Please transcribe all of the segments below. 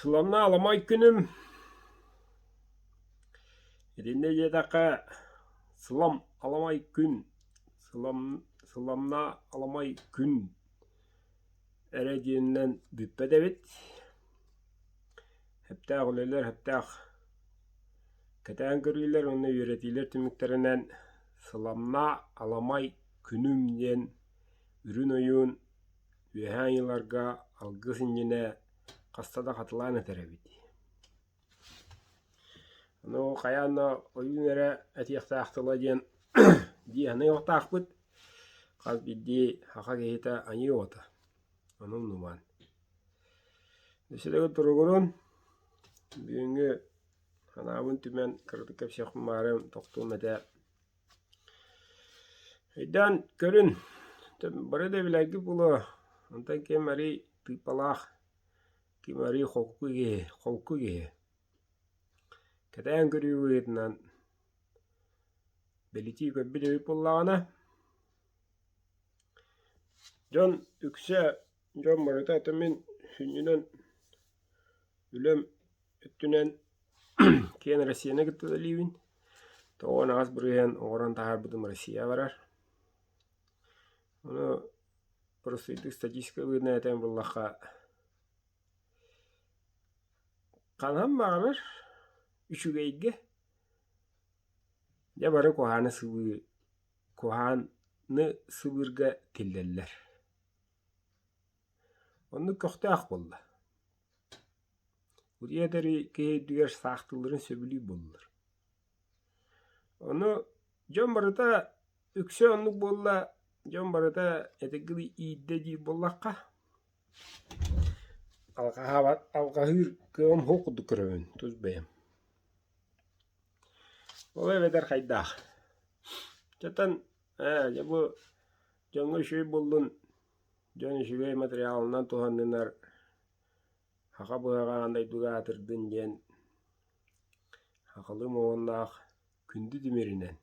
Сыламна аламай күнүм Итиннэ диэтэххэ сылам аламай күн сылам сыламна аламай күн эрэ диэнинэн бүппэт эбит. Сөптөөх үлэлэр, сөптөөх кэтээн көрүүлэр уонна үөрэтиилэр түмүктэринэн сыламна аламай күнүм диэн үрүн ойуун Үөһээ айыыларга алгыс иннинэ хаста да хатылаан этэр эбит. Ону хайаан да ойуун эрэ этиэхтээх тыла диэн дии саныахтаахпыт. Хас биирдии саха киһитэ айыы оҕото. Ону умнумаҥ. Өссө да туругурун бүгүҥҥү санаабын түмэн кыратык кэпсиэхпин баҕарыам тохтуом этэ. Өйдөөн көрүн, бары да билэргит буолуо, онтон ким арыый тыыппалаах, ким арыый холку киһи, холку киһи. Кэтээн көрүү быһыытынан бэлитии көрбүт эбит буоллаҕына, дьон үксэ, дьон барыта аты мин сүнньүнэн үлэм өттүнэн киэн Россияны кытта үлэлиибин. 98% оҥорон таһаарбытым Россия барар. Ону простойдук статистика быһыытынан этэн буллахха, ханан баҕарар үчүгэйгэ дьэ бары куһааны сыбыы куһааны сыбыырга тиллэллэр. Оннук көхтөөх буолла. Утуйа этэр киһи үрдүгэр саахтыылларын сөбүлүүр буоллулар. Ону дьон барыта үксэ оннук буолла, дьон барыта этэргэ иирдэ диир буоллахха, алҕаһаабат алҕаһыыр кыаҕым суох курдук көрөбүн тус бэйэм. Ол эбэтэр хайдаах. Чатан ээ дьэ бу дьоҥҥо үчүгэй буоллун, дьон үчүгэй материалынан туһаннынар Саха быһаҕа аан дойдуга аатырдын диэн сахалыы моһуоннаах күндү тимиринэн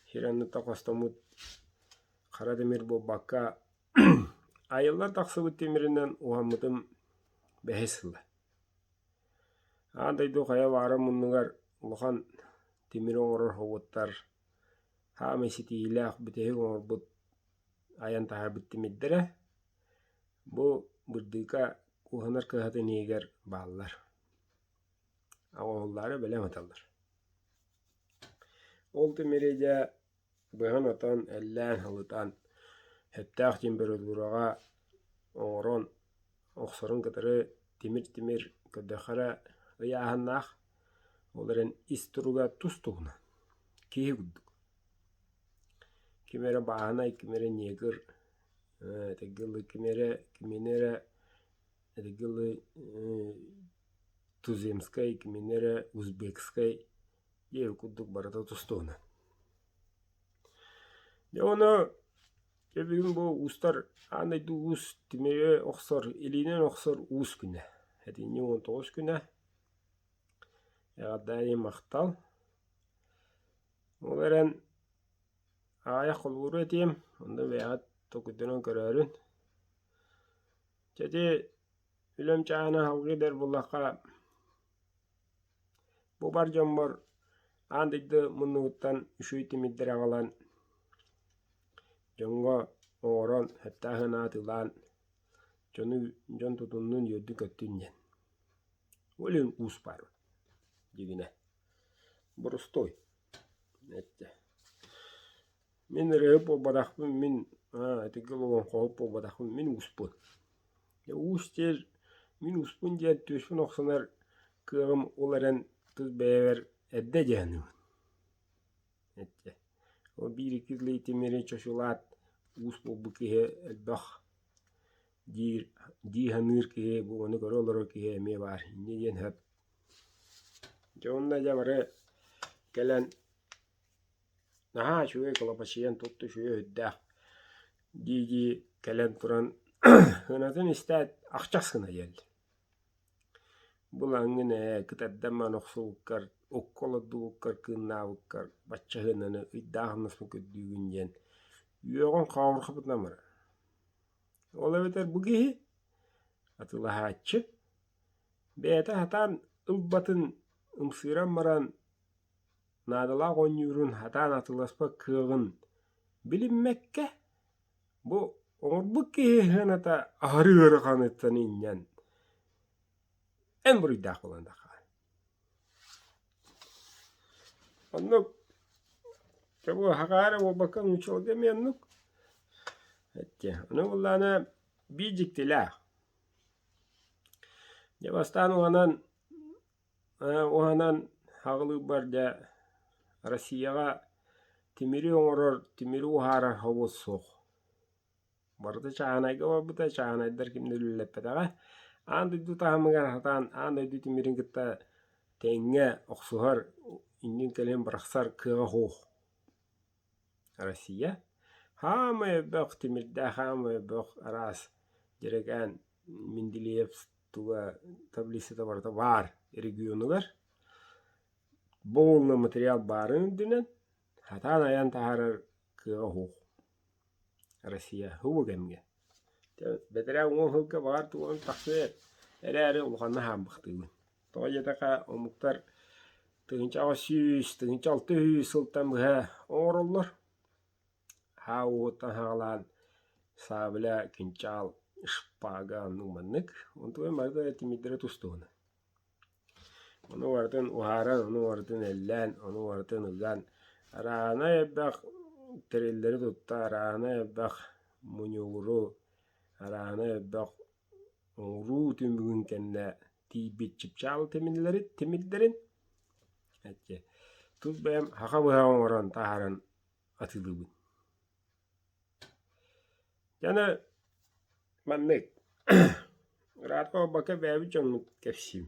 сир анныттан хостоммут хара тимир буолбакка айыллан тахсыбыт тимиринэн уһаммытым бэһис сыла. Аан дойду хайа баара муннугар улахан тимири оҥорор собуоттар саамай ситиһиилээх бүтэһик оҥорбут айан таһаарбыт тимирдэрэ Бу бырдыыка куоһанар кыһатын иһигэр бааллар, оҥоһуллаары бэлэм ыталлар. Ол тимири дьэ быһан-отон, эллээн, халытан, сөптөөх температураҕа оҥорон охсорун кытары тимир-тимир көрдөххө эрэ ыйааһыннаах, ол эрэн ис туруга тус-туһунан, киһи курдук. Ким эрэ бааһынай, ким эрэ негр Этэргэ кими эрэ кимини эрэ этэргэ туземскай, кимини эрэ узбекскай диэбит курдук барыта тус-туһунан. Дьэ ону дьэ бүгүн бу уустар аан дойду уус тимири охсор, илиинэн охсор уус күнэ. Этинньи 19 күнэ. Эҕэрдээ махтал. Ол эрэн Аҕыйах холобуру этиэм, онно бэйэҕит толкуйданан көрөөрүн. Чэ ити үлэм чааһына салгыы да буоллахха, бу бар дьоммор аан дойду муннугуттан үчүгэй тимирдэри аҕалан дьоҥҥо оҥорон, сөптөөх атыылаан дьону дьон тутуннун, үөрдүн-көттүн диэн. Ол иһин уус баар дьигинэ. Боростуой. Эттэ Мин ырыаһыт буолбатахпын, мин итинник олоҥхоһут буолбатахпын, мин ууспун. Уус диир, мин ууспун диэн түөспүн охсунар кыаҕым ол эрэн тус бэйэбэр эрдэ дьаһанабын. Эттэ Ол биир-икки тимири чочулаат уус буолбут киһи элбэх диир дии саныыр киһи, бу ону көрө олорор киһи эмиэ баар. Инньэ диэн сөп. Дьэ уонна дьэ бары кэлэн наһаа үчүгэй кылапачыйан тутту үчүгэй өйдөөх дии-дии кэлэн туран сыанатын истээт ахчас гына диэллэр. Былаҥҥын ээ кытардан охсубуккар, окко олордубуккар, кыыннаабыккар бачча сыананы ыйдаах хамнаспын көрдүүгүн диэн үөҕүн хааҕырҕаппытынан барар. Ол эбэтэр бу киһи атыылаһааччы. Бэйэтэ сатаан ылбатын ымсыыран баран наадалаах оонньуурун сатаан атыыласпат кыаҕын билиммэккэ, бу оҥорбут киһи сыаната аһары ыараханыттан иҥнэн эн буруйдаах буолан таххаҕын. Оннук чэ бу хахаара буолбакка нууччаларга эмиэ оннук. Эттэ ону буоллаҕына биир дьиктилээх. Дьэ бастаан уһанан уһанан аҕылыырбар дьэ Россияҕа тимири оҥорор, тимири уһаарар собуот суох. Барыта чааһынайга барбыта, чааһынайдар ким да үлэлэппэтэҕэ. Аан дойду таһымыгар сатаан аан дойду тимирин кытта тэҥҥэ охсуһар, иннин-кэлин бырахсар кыаҕа суох. Россия хаамай элбэх тимирдээх, хаамай элбэх араас дьэрэкээн Менделеев туга таблицата барыта баар регионугар. Бу уонна материал баарын үрдүнэн сатаан айан таһаарар кыаҕа суох. Россия һубу кэмҥэ. Бэтэрээ уҥуох сылга баҕар тугун тахсыа эрээри улаханнык хааммахтыыбын. Тоҕо диэтэххэ омуктар 1800, 1600 сылтан быһа оҥороллор. Хаа ууһуттан саҕалаан сабля, кинжал, шпага оннук маннык. Онтукайым барыта тимирдэрэ тус-туһунан. Ону барытын уһааран, ону барытын эллээн, ону барытын ыган, арааһынай элбэх тэриллэри тутта, арааһынай элбэх муньууру, арааһынай элбэх оҥоруу түмүгүн кэннэ тиийбит чыпчаал тимирдэрин тус бэйэм саха быһаҕа оҥорон таһааран атыылыыбын. Дьэ маннык ыраата барбакка бэйэбит дьоммут кэпсиим.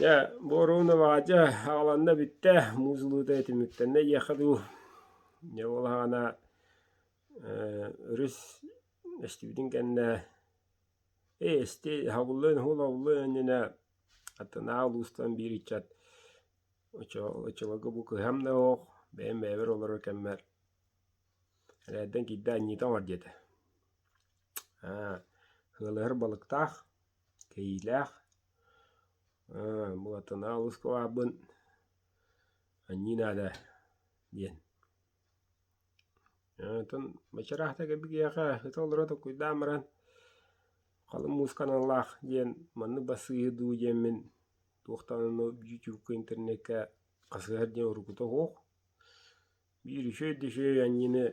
Дьэ бу оруобуна дьэ аҕаланна бүттэ, муус ылыыта түмүктэннэ диэххэ дуу. Дьэ ол аҕана өрүс эстибитин кэннэ ээ эсти аһыллыан уһуллуон иннинэ аттынааҕы улуустан биир ыччат оччолорго бу кыһам да суох, бэйэм бэйэбэр олорор кэммэр Эрээттэн киирдэ анньыыта оҥор диэтэ. Аа, ыалыһар балыктаах, кэйиилээх, аа, бу аттынааҕы улууска баарбын анньыы наада диэн. Оттон бачараахта кэлбит киһиэхэ ыта олоро толкуйдаан баран халыҥ муус ханаллаах диэн маннык бассыыһы дуу диэммин туохтан ону ютубка интернеккэ хасыһар диэн уруккута суох. Биир үчүгэй да үчүгэй анньыыны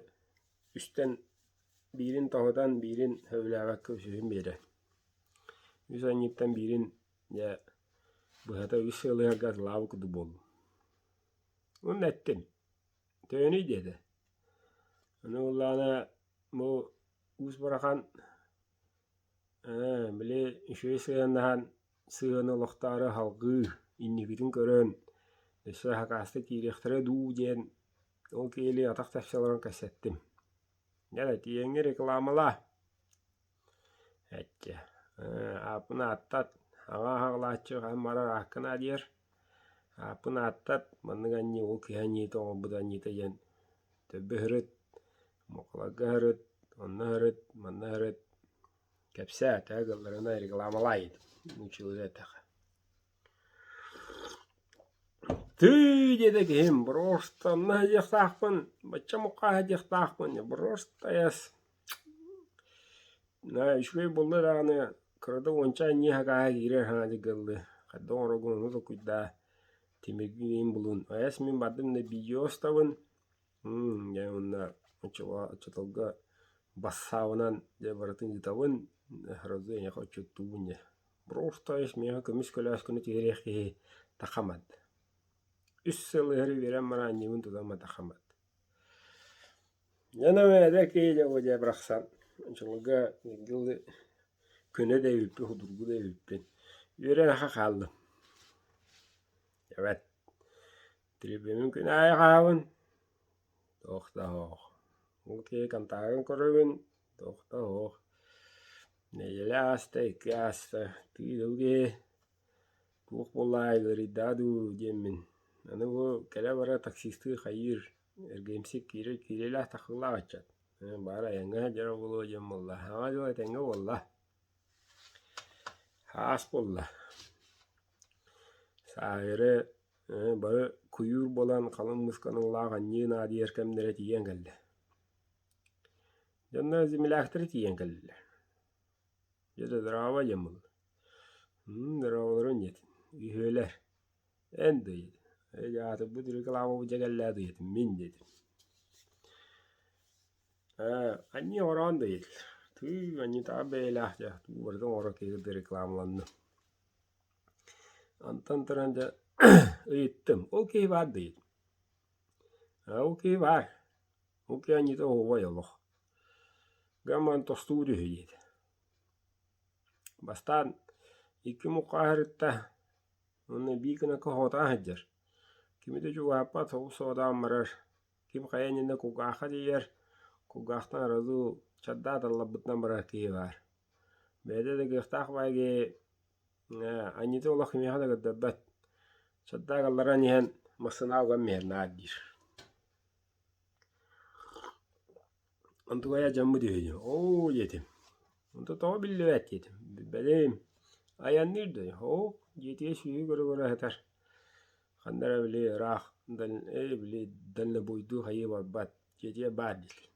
үстэн биирин тоһутан, биирин сөбүлээбэккэ үсүһүн биэрэр. Үс анньыыттан биирин дьэ быһата үс сыалыһарга атылаабыт курдук буоллум. Уонна эттим Төһөнүй диэтэ. Аны буоллаҕына бу Уус Барахан ээ били үчүгэй сыһыаннаһан сыһыаны олохтоору салҕыы инникитин көрөн өссө хакаастык киириэхтэрэ дуу диэн ол киһилии атах тэпсэ олорон кэпсэттим. Дьэ эрэ тиийэҥҥэ рекламалаа Эччэ, ааппын ааттат, аҕа аҕалааччы хаһан барар ааккын аадьыйар, ааппын ааттат, маннык анньыы ол киһи анньыыта оҥорбут анньыыта диэн төрдө сырыт, мокуларга сырыт, онно сырыт, манна сырыт, кэпсээ, төһө кыалларынан рекламалаай нууччалыы эттэххэ. Тыый диэтэ киһим, просто онно сылдьыахтаахпын, бачча мукка сылдьыахтаахпын, просто айас Наһаа үчүгэй буолла даҕаны, кырата уонча анньыы хакааһа киирэр хаҥа дьыгыллыы, хайдах оҥороргун ону толкуйдаа, тимиргин булун. Айас мин бардым да видео устабын, дьэ уонна оччотолго бассаабынан дьэ барытын ыытабын, сразу эйиэхэ отчуоттуубун дьэ. Просто миэхэ көмүс көлөөскөнү түһэриэх киһи тахамат. Үс сыл иһэр үөрэн баран анньыыбын тутан тахамат. Дьэ эдэр киһи дьэ дьэ барахсан дьылга дылы көнө да эбиппин, судургу да эбиппин үөрэн аха хааллым. Эбэт Трибүнүм күн аайы хаһабын, туох да суох. Ол киһи контагын көрөбүн, туох да суох. Нэдиэлэ ааста, икки ааста, тыы киһи туох буоллаҕай ыарыйдаа дуу диэммин. Аны бу кэлэ-бара таксистыы хайыыр Эргиэмсик киирэр киириилээх тахсыылаах ыччат, баара айаҥҥа сылдьара буолуо диэн буолла, саҥа дьыл этэҥҥэ буолла. Саас буолла. Сааһыры бары куйуур буолан халыҥ мусканалаах анньыы наадыйар кэмнэрэ тиийэн кэллэ. Дьонно землячтара тиийэн кэллилэр. Дьэ здорово диэн буолла. Здороволорун диэтим. Үһүөлэр. Эн да диэтим. Аатырбыт рекламабыт дьэ кэллээ диэтим. Мин диэтим. Ээ, анньыы оҥороон да диэтилэр. Тыы, анньыытааҕы бэйэлээх дьэ, туу барытын оҥоро киһи да рекламаланным. Онтон туран дьэ ыйыттым, ол киһи баар да диэтим. Ээ, ол киһи баар. Ол киһи анньыыта оһуобай олох. Гамман тостуур үһү диэтэ. Бастаан икки мукка аһарытта уонна биир гына хоһоотоон сылдьар. Кими да чугаһаппат соҕус соҕотоон барар. Ким хайа иннинэ кулгаахха тиийэр, кулгаахтан аралыы чардаат алларбытынан барар киһи баар. Бэйэтэ да кыахтаах баайы киһи анньыыта олох кимиэхэ да көрдөрбөт. Чардаак алларан иһэн массыынаҕа уган иһэр наар диир. Онтугайа дьоммут үһү дии, оо диэтим. Онто тоҕо биллибэт диэтим. Билбэтим. Айанныыр да оо дьиэтигэр сүөһү көрө-көрө сытар. Ханна эрэ били ыраах ээ били дальнобойдуу хайыы барбат дьиэтигэр баар дииллэр.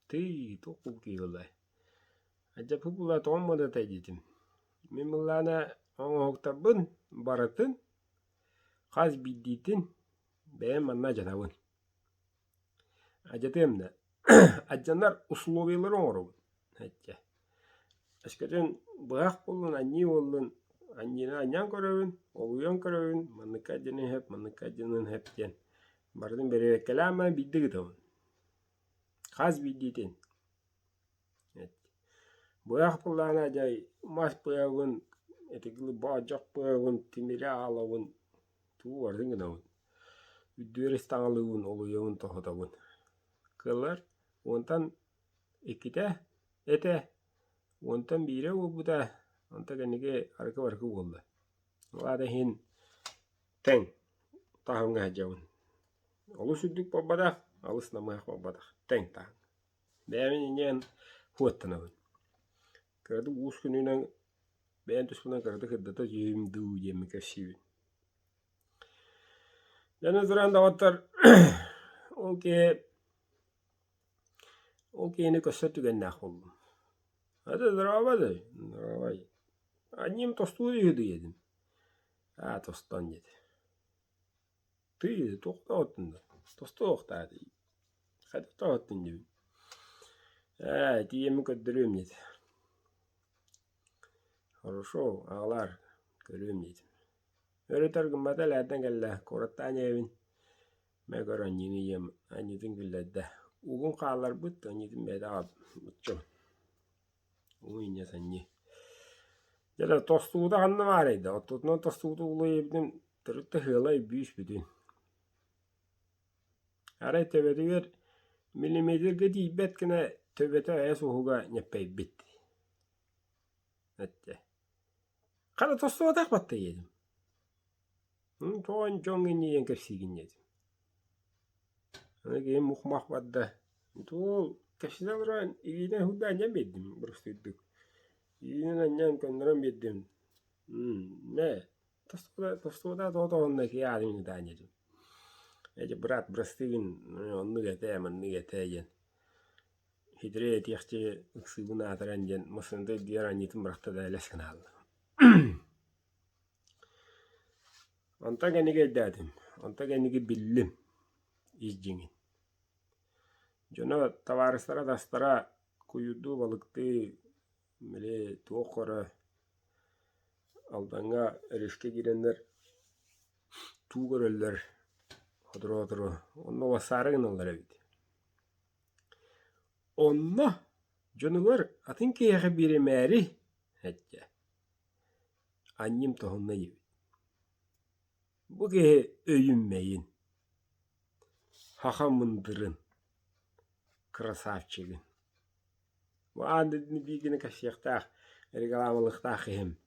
Тыый туох курдук киһи буоллай. Алдьаппыт буолла тоҕо муодатай диэтим. Мин былаана оҥоһуктарбын барытын хас биирдиитин бэйэм манна дьанабын. Алдьатыам да алдьанар условиелары оҥоробун эччэ. Өскөтүн быһах буоллун, анньыы буоллун, анньыыны анньан көрөбүн, олуйан көрөбүн, манныкка алдьаныан сөп, манныкка алдьаныан сөп диэн барытын бэрэбиэркэлээн баран биирдэ ыытабын. Хас биирдиитин. Быһах буоллаҕына дьэ мас быһабын, итигили боодьох быһабын, тимири аалабын, тугу барытын гынабын. Үрдүгэр ыстаҥалыыбын, олуйабын, тоһутабын. Кыаллар уонтан иккитэ этэ, уонтан биирэ буолбута, онто кэнники арыкы-барыкы буолла. Ол аата иһин тэҥ таһымҥа сылдьабын. Олус үрдүк буолбатах, алыс намыһах буолбатах, тэҥ таһым. Бэйэбин инньээн хуоттанабын. Кыратык уус күнүнэн бэйэм туспунан кыратык сырдата түһүүм дуу диэммин кэпсиибин. Дьону туран доҕоттор ол киһи ол киһини көрсөр түгэннээх буоллум. Это здорово дыы, здоровай. Анньыым тостуу үһү дуу диэтим. Аа тостон диэтэ. Тыы туох тоҕоттун да тостуохтаа дии. Хайдах тоҕоттун диибин. Ээ тиийэммин көрдөрүөм диэтэ. Хорошо, аҕалаар, көрүөм диэтим. Өр-өтөр гыммата элээрдэн кэллэ, куораттаан иһэбин. Мэ көр анньыыны ийэм анньыытын киллэрдэ. Угун хаалларбыт, анньыытын бэйэтэ аҕалбыччым. Уу инньэ санньыы. Дьэ да тостуута ханна баарый да, оттотунан тостуута улуйбутун төрүт да сыалай бүүс бүтүн. Арай төбөтүгэр миллиметргэ тиийбэт гына төбөтө эс уһуга ньэппэйбит. Эттэ. Хара тостубатах батта диэтим. Тоҕо дьоҥ иннинэн кэпсиигин диэтим. Аны киһим мух-мах барда. Туол кэпсэтэ олорон илиинэн сылдьан анньан биэрдим бырастыырдык. Илиинэн анньан көннөрөн биэрдим. Мэ тостубата тоҕо тоһунна киһи аатын ытаан диэтим. Эдьи брат бырастыыгын оннук этээ маннык этээ диэн хитрэй этиэхчэ ыксыыбын аатыран диэн массыыната үрдүгэр анньыытын бырахта да элэс гына хаалла. Онтон кэнники өйдөөтүм, онтон кэнники биллим ис дьиҥин. Дьоно табаарыстара атастара куйуурдуу балыктыы били туох көрө Алдаҥҥа өрүскэ киирэннэр туу көрөллөр сотору-сотору онно уоссаары гыналлар эбит. Онно дьонугар атын киһиэхэ биэримээри эттэ Анньым тоһунна диэбит. Бу киһи өйүн-мэйин, саха мындырын, красавчигын. Бу аан дойдуну биир гына кэпсиэхтээх, рекламалыахтаах киһим.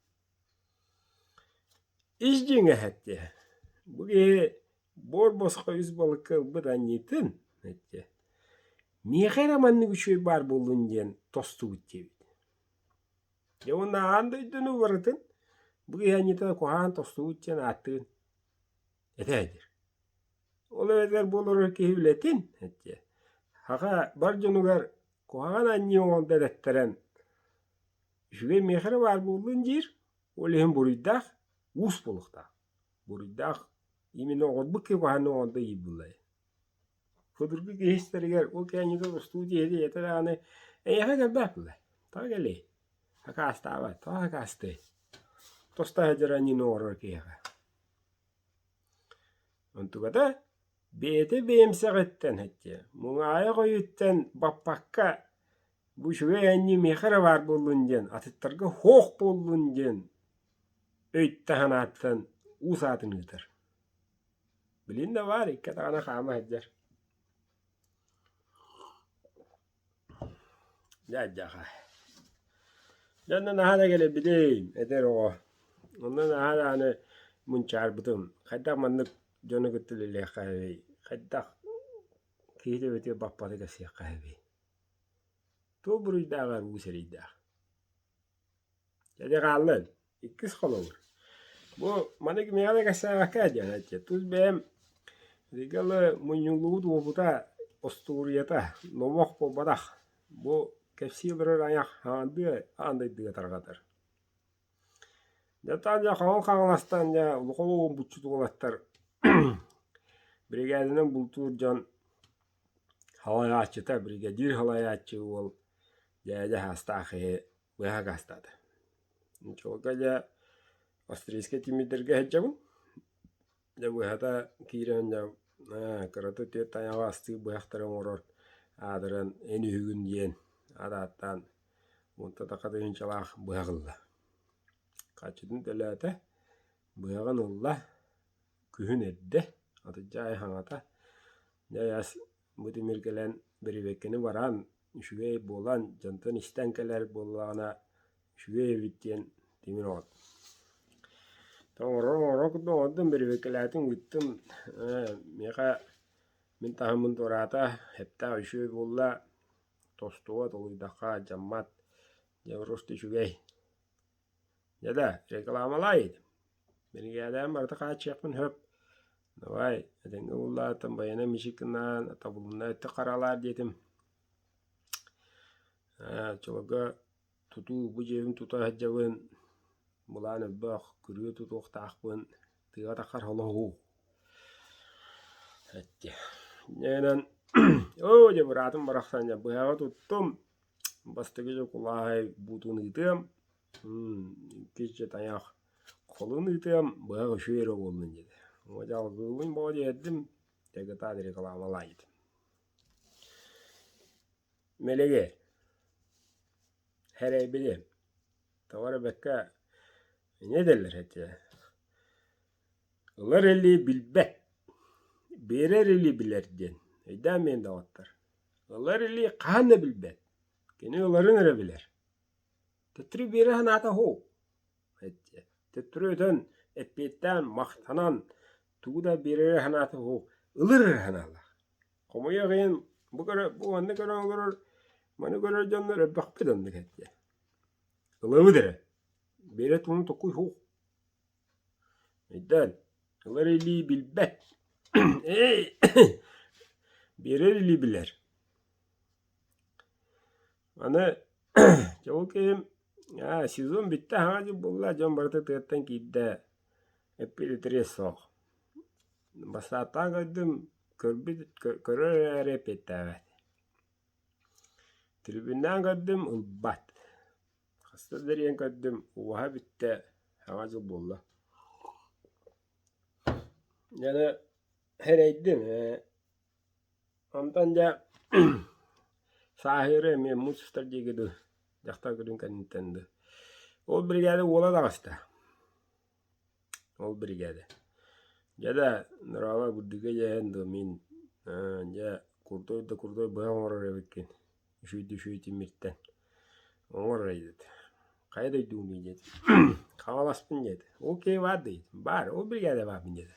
Ис дьиҥэ эттэ, бу киһи буор босхо үс балыкка ылбыт анньыытын эттэ, миэхэ эрэ маннык үчүгэй баар буоллун диэн тостубут диэбит. Дьэ уонна аан дойдуну барытын. Бу киһи анньыыта куһаҕан тостубут диэн ааттыын этэ диир. Ол эбэтэр бу олорор киһи үлэтин этиэ. Саха бар дьонугар куһаҕан анньыы оҥордо дэттэрэн үчүгэй миэхэ эрэ баар буоллун диир, ол иһин буруйдаах уус буолуохтаах. Буруйдаах именно оҥорбут киһи куһаҕаны оҥордо диир буоллаҕа. Судургу киһи истэригэр ол кээнньитэ тустуу диэри ийэтэ даҕаны эйиэхэ кэлбэт буолла. Тоҕо кэлиэй? Акаастаабат, тоҕо акаастыай? Тоста сылдьар аньыыны оҥорор киһиэхэ. Онтуката бэйэтэ бэйэмсэҕиттэн һэттиэ, муҥаайах өйүттэн баппакка бу үчүгэй анньыы миэхэ эрэ баар буоллун диэн, атыттарга һуох буоллун диэн өйтөн санааттан уу саатын ыытар. Билин да баар, икки атаҕына хаама сылдьар. Дьэ-дьаха. Дьэ онно наһаа да кэлэйбитим, эдэр оҕо. Онно наһаа даҕаны мунчаарбытым. Хайдах маннык дьону кытта үлэлиэххэ эбий? Хайдах киһи төбөтүгэр баппаты кэпсиэххэ эбий? Туох буруйдааҕар уу сэрэйдээх. Дьэ хааллын. Иккис холобур. Бу маны кимиэхэ да кэпсээбэккэ диэн этэ. Тус бэйэм итигэ мунньуллубут уопута, остуоруйата, номох буолбатах. Бу кэпсии олорор айах хаандыа аан дойдуга тарҕатар. Дьэ дьэ Хаҥыл Хаҥаластан дьэ улахан уолбуччут уолаттар биригээдэнэн бултуур дьон салайааччыта, бригадир салайааччы уол дьээдьэ саастаах киһи быһа акаастаата. Чуолкай дьэ австрийскай тимирдэргэ сылдьабын. Дьэ быһата киирэн дьэ кырата түөрт айаҕа астыы быһахтары оҥорор аатыран эн үһүгүн диэн аат ааттаан уонта таха тыһыынчалаах быһах ылла. Харчытын төлөөтө, быһаҕын ылла, күһүн эрдэ, атырдьах аайы хаҥата, дьэ айаас бу тимир кэлэн бэрэбиэркэни баран үчүгэй буолан дьонтон истэн кэлэр буоллаҕына үчүгэй эбит диэн тимир оҕот. Оҥоро оҥоро курдук оҥордум, бэрэбиэркэлээтим, ыыттым, миэхэ мин таһыммын туораата, эптээх үчүгэй буолла, тостуга толуйдахха алдьаммат, дьэ просто үчүгэй. Дьэ да, рекламалаа диэтим. Биригээдэҕин барыта хааччыйыахпын сөп. Давай, этэҥҥэ буллаатым, байанай мичик гынаан, табылынна өттө харалаар диэтим. Ээ, оччолорго тутуу бу дьиэбин тута сылдьабын, былаан элбэх, күрүө тутуохтаахпын, тыаҕа таххар холоһуу. Эттэ. Дьэ оо дьэ быраатым барахсан дьэ быһаҕы туттум, бастакы дьокулааһай буутун ыытыам, иккис дьэ тайах холун ыытыам, быһах үчүгэй эрэ буоллун диэтэ. Уо дьэ алгыыбын боо диэрдим, дьэ кытаат рекламалаа диэтим. Мэлэгэ, сэрэйбитим, тоҕо эрэ бэккэ инньэ этэллэр этэ Ылар илии билбэт, биэрэр илии билэр диэн өйдөөн миэн доҕоттор. Ылар илии хаһан да билбэт, кини ыларын эрэ билэр. Төттөрү биэрэ санаата һуу, эттэ. Төттөрү өтөн, эппиэттээн, махтанан, тугу да биэрэрэ санаата һуу, ылар эрэ санаалаах. Хомойуох иһин, бу көрө, бу манна көрөн олорор, маны көрөр дьоннор элбэхпит оннук эттэ. Ылабыт эрэ, биэрэ тугун токуй һуу. Өйдөөн, ылар илии билбэт, биэрэр илии билэр. Аны дьэ ол киһим аа сезон бүттэ аһаҕа дьыл буолла, дьон барыта тыаттан киирдэ, эппит итириэс суох. Бассааттаан көрдүм, көрбүт көрөр эрээри эппиэттээбэт. Түрүбүннээн көрдүм, ылбат. Хаста да эрийэн көрдүм, уоһа бүттэ, саҥа дьыл буолла. Дьэ сэрэйдим ээ Онтон дьэ сааһыары эмиэ муус устар диэки дуу, дьахтар күнүн кэнниттэн дуу. Ол биригээдэ уола таҕыста. Ол биригээдэ. Дьэ да, Нураба бурдуга дьэһэн дуу мин дьэ курдуй да курдуй быһа оҥорор эбиккин. Үчүгэй да үчүгэй тимиртэн оҥор диэт. Хайа дойдугунуй диэт. Хаҥаласпын диэт. Ол киһи баар диэт. Баар, ол биригээдэ баарбын диэтэ.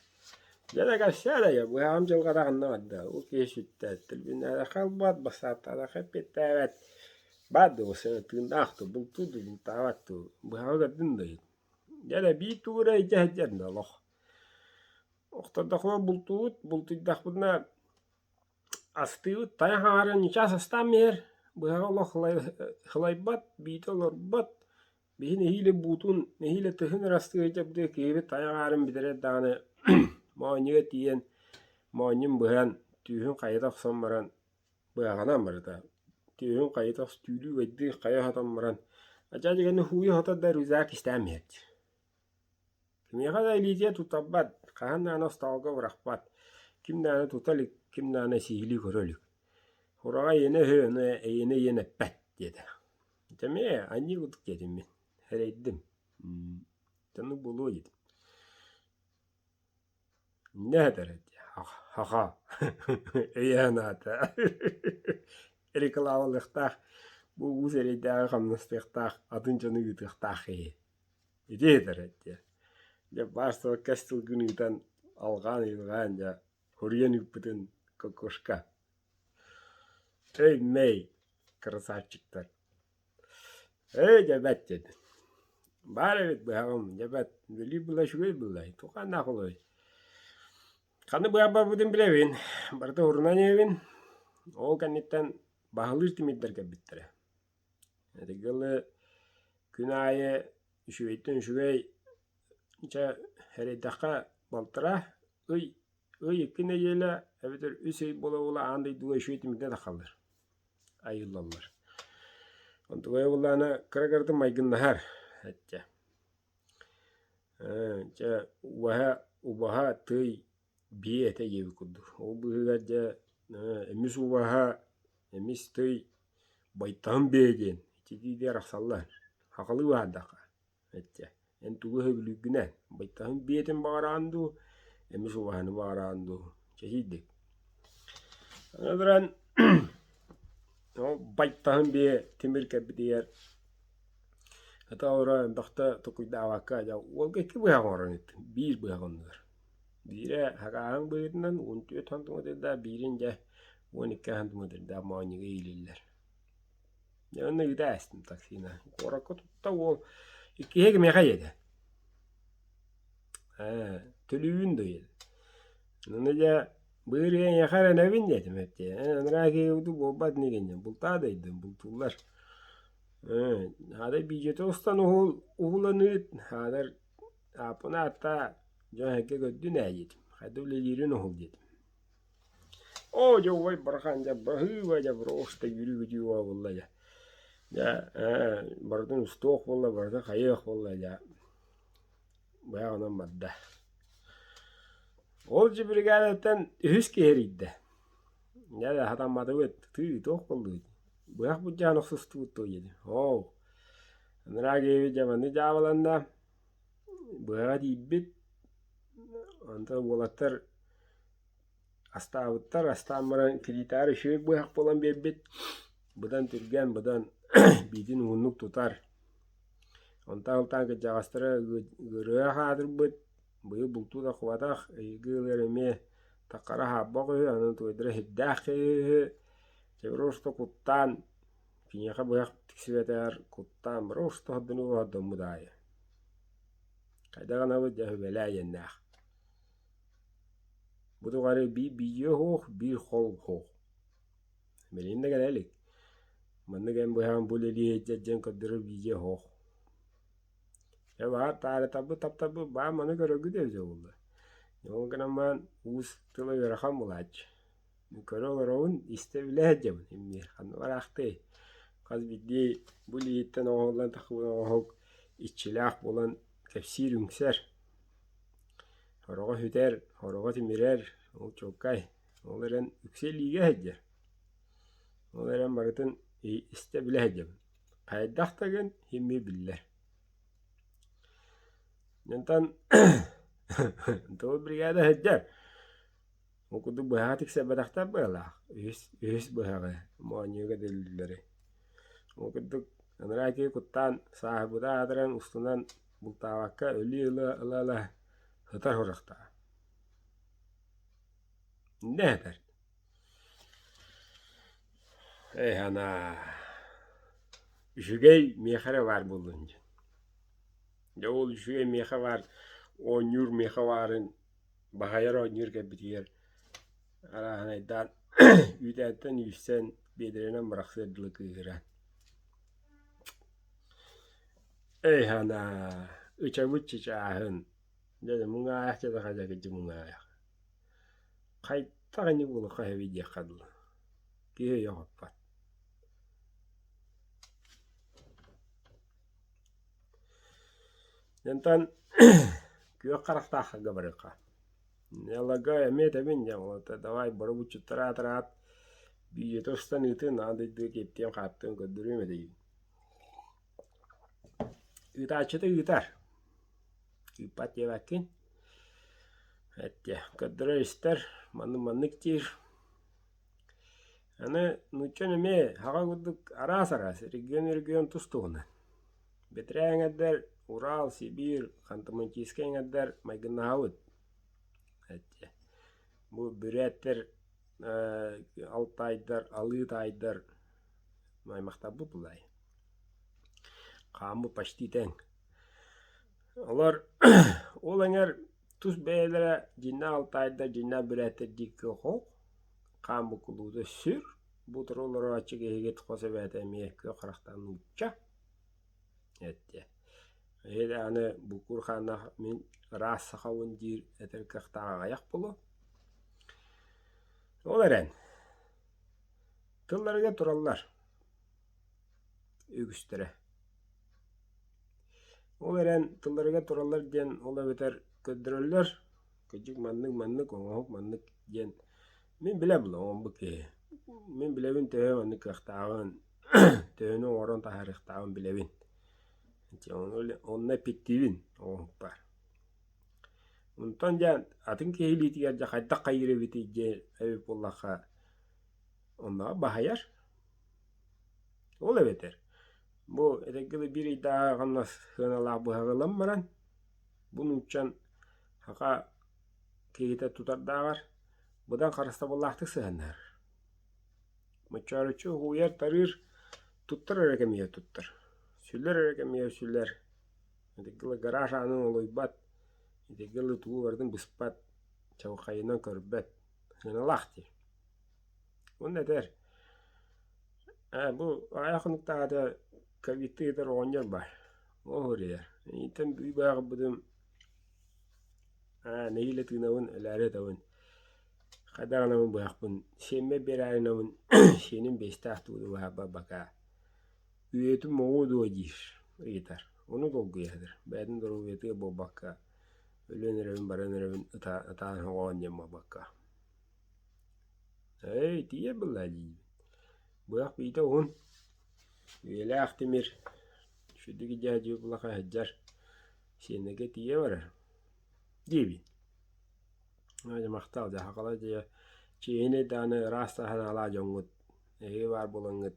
Дьэ да кэпсээ да быһаҕым дьылҕата ханна барда. Ол киһи сүттэ. Тилбиннээтэххэ ылбат, бассааттаатахха эппиэттээбэт. Баар дуу, тыыннаах дуу, бултуур дуу, бултаабат дуу. Быһаҕы көрдүн да. Дьэ эрэ биир тугу эрэ илдьэ сылдьар да олох. Охтордохпуна бултуубут, бултуйдахпытына астыыбыт, тайах аҥаарын ньычаас астаан иһэр, быһаҕа олох сылайбат, биитэ олорбот, биһи нэһиилэ буутун, нэһиилэ тыһын эрэ астыы сылдьарбытыгар киһибит тайах аҥаарын бүтэрэр даҕаны моонньуга тиийэн моонньун быһан, түүһүн хайыта охсон баран быһаҕынан барыта түөһүн хайыта түүлүү байдыы хайа сотон баран дьаадьыганы хууйа сотор да рюкзак истээн иһээччи. Кимиэхэ да илиитигэр туттарбат, хаһан даҕаны остуолга бырахпат, ким даҕаны тута илик, ким даҕаны сиһилии көрө илик. Сураҕа эйиэнэ үһү, ону эйиэнэ ийэн эппэт диэтэ. Дьэ эмиэ аньыы курдук диэтим мин, эрэйдим. Оннук буолуо диэтим. Инньэ этэр дии, ха-ха, өйөөн аата рекламалыахтаах, бу уус эрэйдээҕи хамнастыахтаах, атын дьону ыытыахтаах киһи. Ити этэр дии. Дьэ баар-суох кэс тылгын ыытан, алҕаан-ыйылҕаан дьэ, хоруйан ыыппытын кокошка. Өй-мэй, красавчиктар. Ээ, дьэ бэрт диэтим. Баар эбит быһаҕым, дьэ бэрт, үлэлиир буолла үчүгэй буолла, туоххааннаах буолуой. Ханна быһах барбытын билэбин, барыта урунан иһэбин. Ол кэнниттэн баһылыыр тимирдэр кэлбиттэрэ. Этигэ дылы күн аайы үчүгэйтэн үчүгэй чэ эрэйдэххэ балтараа ый ый икки нэдиэлэ эбэтэр үс ый буола-буола аан дойдуга үчүгэй тимирдэр тахаллар айыллаллар. Онтугайа буоллаҕына кыра-кыратык майгыннаһар эттэ. Ээ, дьэ убаһа убаһа тый биэ этэ диэбит курдук. Ол быыһыгар дьэ эмис убаһа, эмис тый байтаһын биэ диэн ититиигэ арахсаллар. Хахалыы баһаардахха Эттэ, эн тугу сөбүлүүргүнэн, байтаһын биэтин баҕараҕын дуу, эмис убаһаны баҕараҕын дуу, чэһийдик. Аны туран ол байтаһын биэ тимир кэлбитигэр ата олорон элбэхтэ токуйдаабакка дьэ уолга икки быһах оҥорон ыыттым, биир быһах оннугар. Биирэ хакааһын быһыытынан 14 сантиметрдаах, биирин дьэ 12 сантиметрдаах моонньуга иилиллэр. Дьэ онно ыыта астым таксина. Куоракка тутта уол иккиһэ кимиэхэ ийэтэ. Ээ, төлүүбүн да ийэтэ. Ону дьэ быыр эйиэхэ эрэнэбин диэтим эттиэ. Эн анараа киһи буолбат инигин диэн бултаа дайдым бултууллар. Ээ, аада биидьиэтэ устан уһул уһулан ыыт, аадar ааппын ааттаа дьон эһэгэ көрдүн ээ диэтим. Хайда үлэлиирин уһул диэтим. Оо, дьэ убай барахан дьэ баһыыба дьэ просто үөрүү-көтүү буолла дьэ. Дьэ ээ барытын устуох буолла, барытын хайыах буолла дьэ. Быһаҕынан барда. Ол дьэ биригээдэттэн үһүс киһи эрийдэ. Дьэ сатамматыбыт, тыы туох буоллугут? Быһах былдьаан охсустубут дуо диэтим. Оо, анараа киһибит дьэ маннык дьаабыланна, быһаҕа тиийбит, онтон уолаттар Астаабыттар, астаан баран кириитээри үчүгэй быһах буолан биэрбит, быдан түргэн, быдан биитин уһуннук тутар. Онтон алтаан кырдьаҕастара ыарыһах аатырбыт, быйыл бултуу да кубатах, ыйга ылар эмиэ таххара хаалбах үһү, аны туойдара сирдээх киһи үһү, просто куттаан киниэхэ быһах тиксибэтэҕэр куттаан просто хордонуу хордоммут аайы. Хайдах гынабыт дьэ сүбэлээ диэннээх. Бу тухары биир биидьийэ суох, биир хол суох. Билигин да кэлэ илик. Маннык эн быһаҕын бу үлэлии сылдьар дьон көрдөрөр биидьийэ суох. Дьэ баар таарытарбыт таптарбыт баар маны көрөргүт эбитэ буолла. Ол гынан баран уус тыла ыарахан буолааччы. Мин көрө олоробун, истэ-билэ сылдьабын эмиэ ханна бараахтыай. Хас биирдии бу илииттэн оҥоһуллан тахсыбыт оҥоһук иччилээх буолан кэпсиир үҥсэр. Сороҕо сүтэр, сороҕо тимирэр, ол чуолкай. Ол эрэн үксэ илиигэ сылдьар. Ол эрэн барытын истэ-билэ сылдьабын. Хайдах да гын син-биир биллэр. Онтон тыл бригада сылдьар. Ол курдук быһаҕа тиксэрбэтэхтэр быһалаах. Үһүс, үһүс быһаҕы моонньууга дөллүүллэри. Ол курдук анараа киһи куттаан сааһырбыта аатыран устунан бултаабакка өлүү ыла ыла-ыла сытар сурахтаах. Иннэ сытар. Эй анаа, үчүгэй миэхэ эрэ баар буоллун диэн. Дьэ ол үчүгэй миэхэ баар оонньуур миэхэ баарын баһыйар оонньуур кэлбитигэр арааһынайдаан үүтээнтэн үүссэн биэдэрэнэн бырахсыар дылы кыыһыран. Эй ханаа, ычабыт чычааһын, дьэ муҥаайах дьэ дьэ муҥаайах. Хайдах ини буолуохха сөбүй диэххэ дылы. Киһи өйө хоппот. Онтон күөх харахтаахха барыахха. Нелага эмиэ этэбин дьэ ол давай боробуччуттар аатыраат видеота устан ыытын аан дойдуга киэптиэм хааттыам көрдөрүөм этэ диибин. Ыытааччыта ыытар. Ыыппат диэбэккин. Эттэ көрдөрөр истэр маннык маннык диир. Аны нуучча эмиэ хаҕа курдук араас-араас регион-регион тус-туһунан. Бэтэрээ эҥэрдэр Урал, Сибиир, Ханты-Мансийскай эҥэрдэр майгыннаһабыт. Эттэ. Бу бүрээттэр, алтайдар, алыы таайдар аймахтарбыт булай. Хааммыт почти тэҥ. Олор ол эҥэр тус бэйэлэрэ дьиҥнээх алтайдар, дьиҥнээх бүрээттэр диэки хоһ, хаан буккуллубута сүр, бу утары олорооччу киһигит хос эбээтэ эмиэ күөх харахтаах нуучча эттэ. Эһиги аны буккуур хааннаах мин ыраас сахабын диир этэр кыахтаах аҕыйах буолуо. Ол эрэн тылларыгар тураллар үгүстэрэ. Ол эрэн тылларыгар тураллар диэн ол эбэтэр көрдөрөллөр, кырдьык маннык-маннык, оҥоһук маннык диэн мин билэбин оҥорбут киһи. Мин билэбин төһө маннык кыахтааҕын, төһөнү оҥорон таһаарыахтааҕын билэбин. Онно эппиттиибин оҥоһукпар. Онтон дьэ атын киһи илиитигэр дьэ хайдах хайыыр эбитий диэн эбит буоллахха онно баһыйар. Ол эбэтэр бу этэргэ дылы биир ыйдааҕы хамнас сыаналаах быһаҕы ылан баран, бу нууччан саха киһитэ тутардааҕар быдан харыстабыллаахтык сыһыаннаһар. Мочооруччу уһуйар-тарыыр, туттар эрэ кэмигэр туттар, сүлэр эрэ кэмигэр сүлэр, итиргэ дылы гараж аанын олуйбат, итиргэ дылы тугу барытын быспат, чаҕылхайынан көрбөт, сыаналаах дии. Уонна этэр ээ бу аҕыйах хонуктааҕыта ковидтыы ыытар оҕонньор баар ол суруйар эйиигиттэн бүү бааҕырбытым ээ нэһиилэ тыынабын өлөөрү ыытабын хайдах гынабын быһахпын сиэммэр биэрээри гынабын сиэним биэстээх дуу быһаарбат бакаа үйэтин моҕуо дуо диир ыйытар ону долгуйа сытар бэйэтин доруобуйатыгар буолбакка өлөн эрэбин баран эрэбин ытаан оҕоон диэн буолбакка Ээ, итиигэ былаа диибин. Быһах биитэ уһун, үйэлээх тимир, сүдү дьээдьи булаха сылдьар, сиэнэгэ тиийэ барар диибин. Дьэ махтал дьэ сахалар дьэ чиэһинэй даҕаны ыраас да санаалаах дьоҥҥут, эһиги баар буолаҥҥыт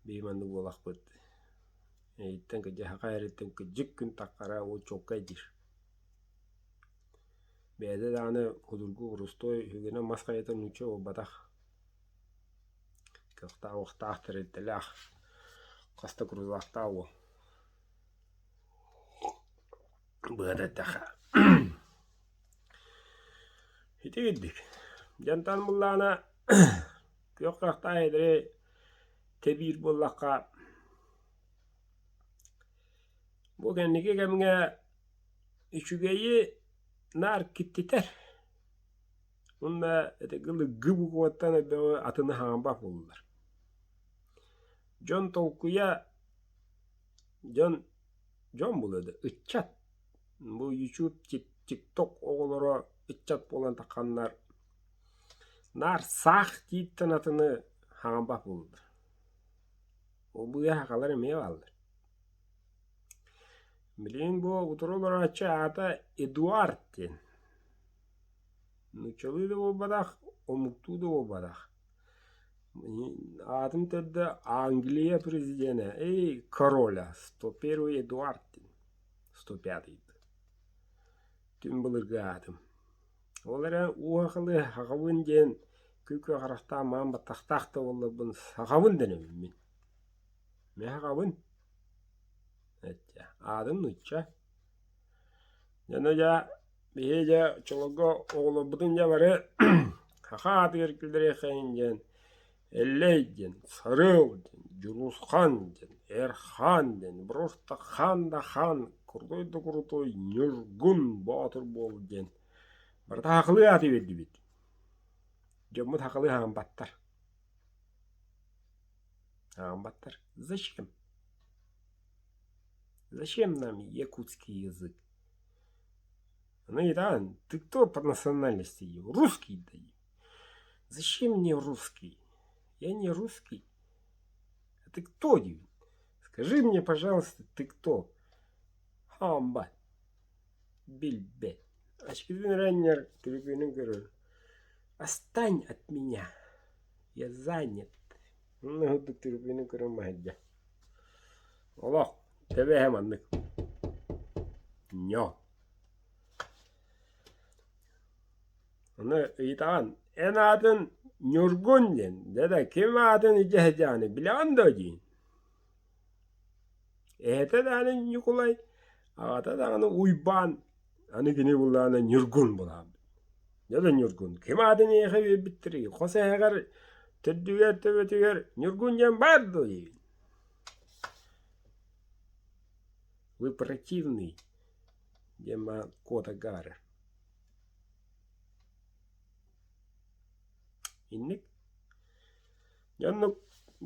биһи маннык буолахпыт. Эйиттэн кырдьык саха эриттэн кырдьык күн таххара ол чуолкай диир. Бэйэтэ даҕаны судургу боростуой үһүгүнэн мас хайата нуучча буолбатах, кыахтаах-уохтаах тэрилтэлээх, хас да курулаахтаах уол. Быһата эттэххэ ити курдук дьонтон буллаҕына күөх харахтаах эдэри тэбиир буоллахха бу кэнники кэмҥэ Үчүгэйи наар киттитэр уонна ити г букваттан элбэҕи атыны хаампат буоллулар. Дьон толкуйа дьон дьон буолуо да ыччат бу YouTube, TikTok оҕолоро ыччат буолан тахханнар наар саах тииттэн атыны хаампат буоллулар. Ол быыһа сахалар эмиэ бааллар. Билигин бу утары олорооччу аата Эдуард диэн. Нууччалыы да буолбатах, омуктуу да буолбатах. Аатын төрдө Англия президенэ, эй, короля, 101 Эдуард диэн, 105 Түн былыргы аатым. Ол эрэн уу-сахалыы сахабын диэн кү-күөх харахтаах маан баттахтаах да буолларбын сахабын дэнэбин мин. Мин сахабын. Эттэ, аатым нуучча. Дьоно дьэ биһиги дьэ оччолорго оҕолорбутун дьэ бары саха аатыгар киллэриэххэйин диэн Эллэй диэн, Сарыал диэн, Дьулусхан диэн, Эрхаан диэн, просто хаан да хаан, крутой да крутой Ньургун Боотур буол диэн барыта сахалыы ааты биэрдибит. Дьоммут сахалыы хаампаттар. Хаампаттар. Зачем? Зачем нам якутский язык? Ну и да, ты кто по национальности? Русский да. Зачем мне русский? Я не русский. А ты кто? Скажи мне, пожалуйста, ты кто? Хамба. Билбэт. Ачкытын раннер түлүкүнүн көрөр. Отстань от меня. Я занят. Онно түлүкүнүн көрөн маһыйда. Олох, тэбэһэ маннык. Ньо. Ону ыйытаҕын, эн аатын Ньургун диэн, дьэ ким аатын илдьэ сылдьаҕыный билэҕин дуо диин Эһэтэ даҕаны Ньукулай, аҕата даҕаны Уйбаан, аны кини буллаҕына Ньургун буолаабыт. Дьэ да Ньургун, ким аатын эйиэхэ биэрбиттэрий, хос эһэҕэр, төрдүгэр, төбөтүгэр Ньургун диэн баар дуо диибин Вы противный, диэн маан куотарга барар. Инник. Дьэ оннук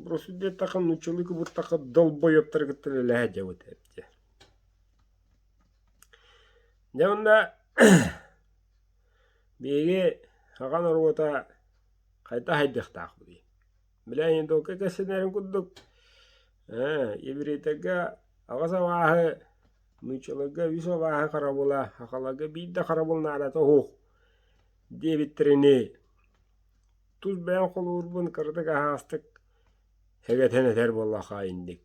просто диэтэххэ нууччалыы кыбыттахха долбоебтары кытта үлэлэһэ дьабыт эбит. Дьэ онно биһиги саха норуота хайдах хайдыахтаахпытый? Билэҥин только кэпсэнэрин курдук ээ еврейтэргэ аҕыс абааһы нууччаларга үс абааһы харабыла, сахаларга биир да харабыл наадата суох диэбиттэринии тус бэйэм холуурбун кыратык аһаҕастык сэгэтэн этэр буоллахха инник.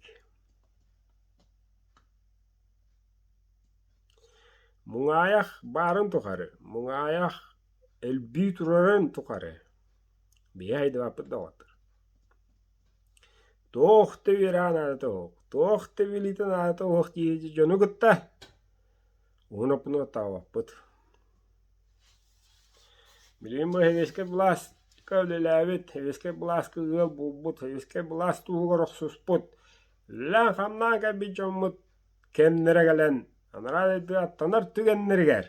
Муҥаайах баарын тухары, муҥаайах элбии турарын тухары биһи айдыбаппыт доҕоттор. Туох да үөрэҕэ наадата суох, туох да билиитэ наадата суох дии дьону кытта уһун оппуну оттообоппут. Билигин бу сэбиэскэй былааска үлэлээбит, сэбиэскэй былааска ыал буолбут, сэбиэскэй былаас туһугар охсуспут, үлэлээн-хамнаан кэлбит дьоммут кэмнэрэ кэлэн, анараа дойду аттанар түгэннэригэр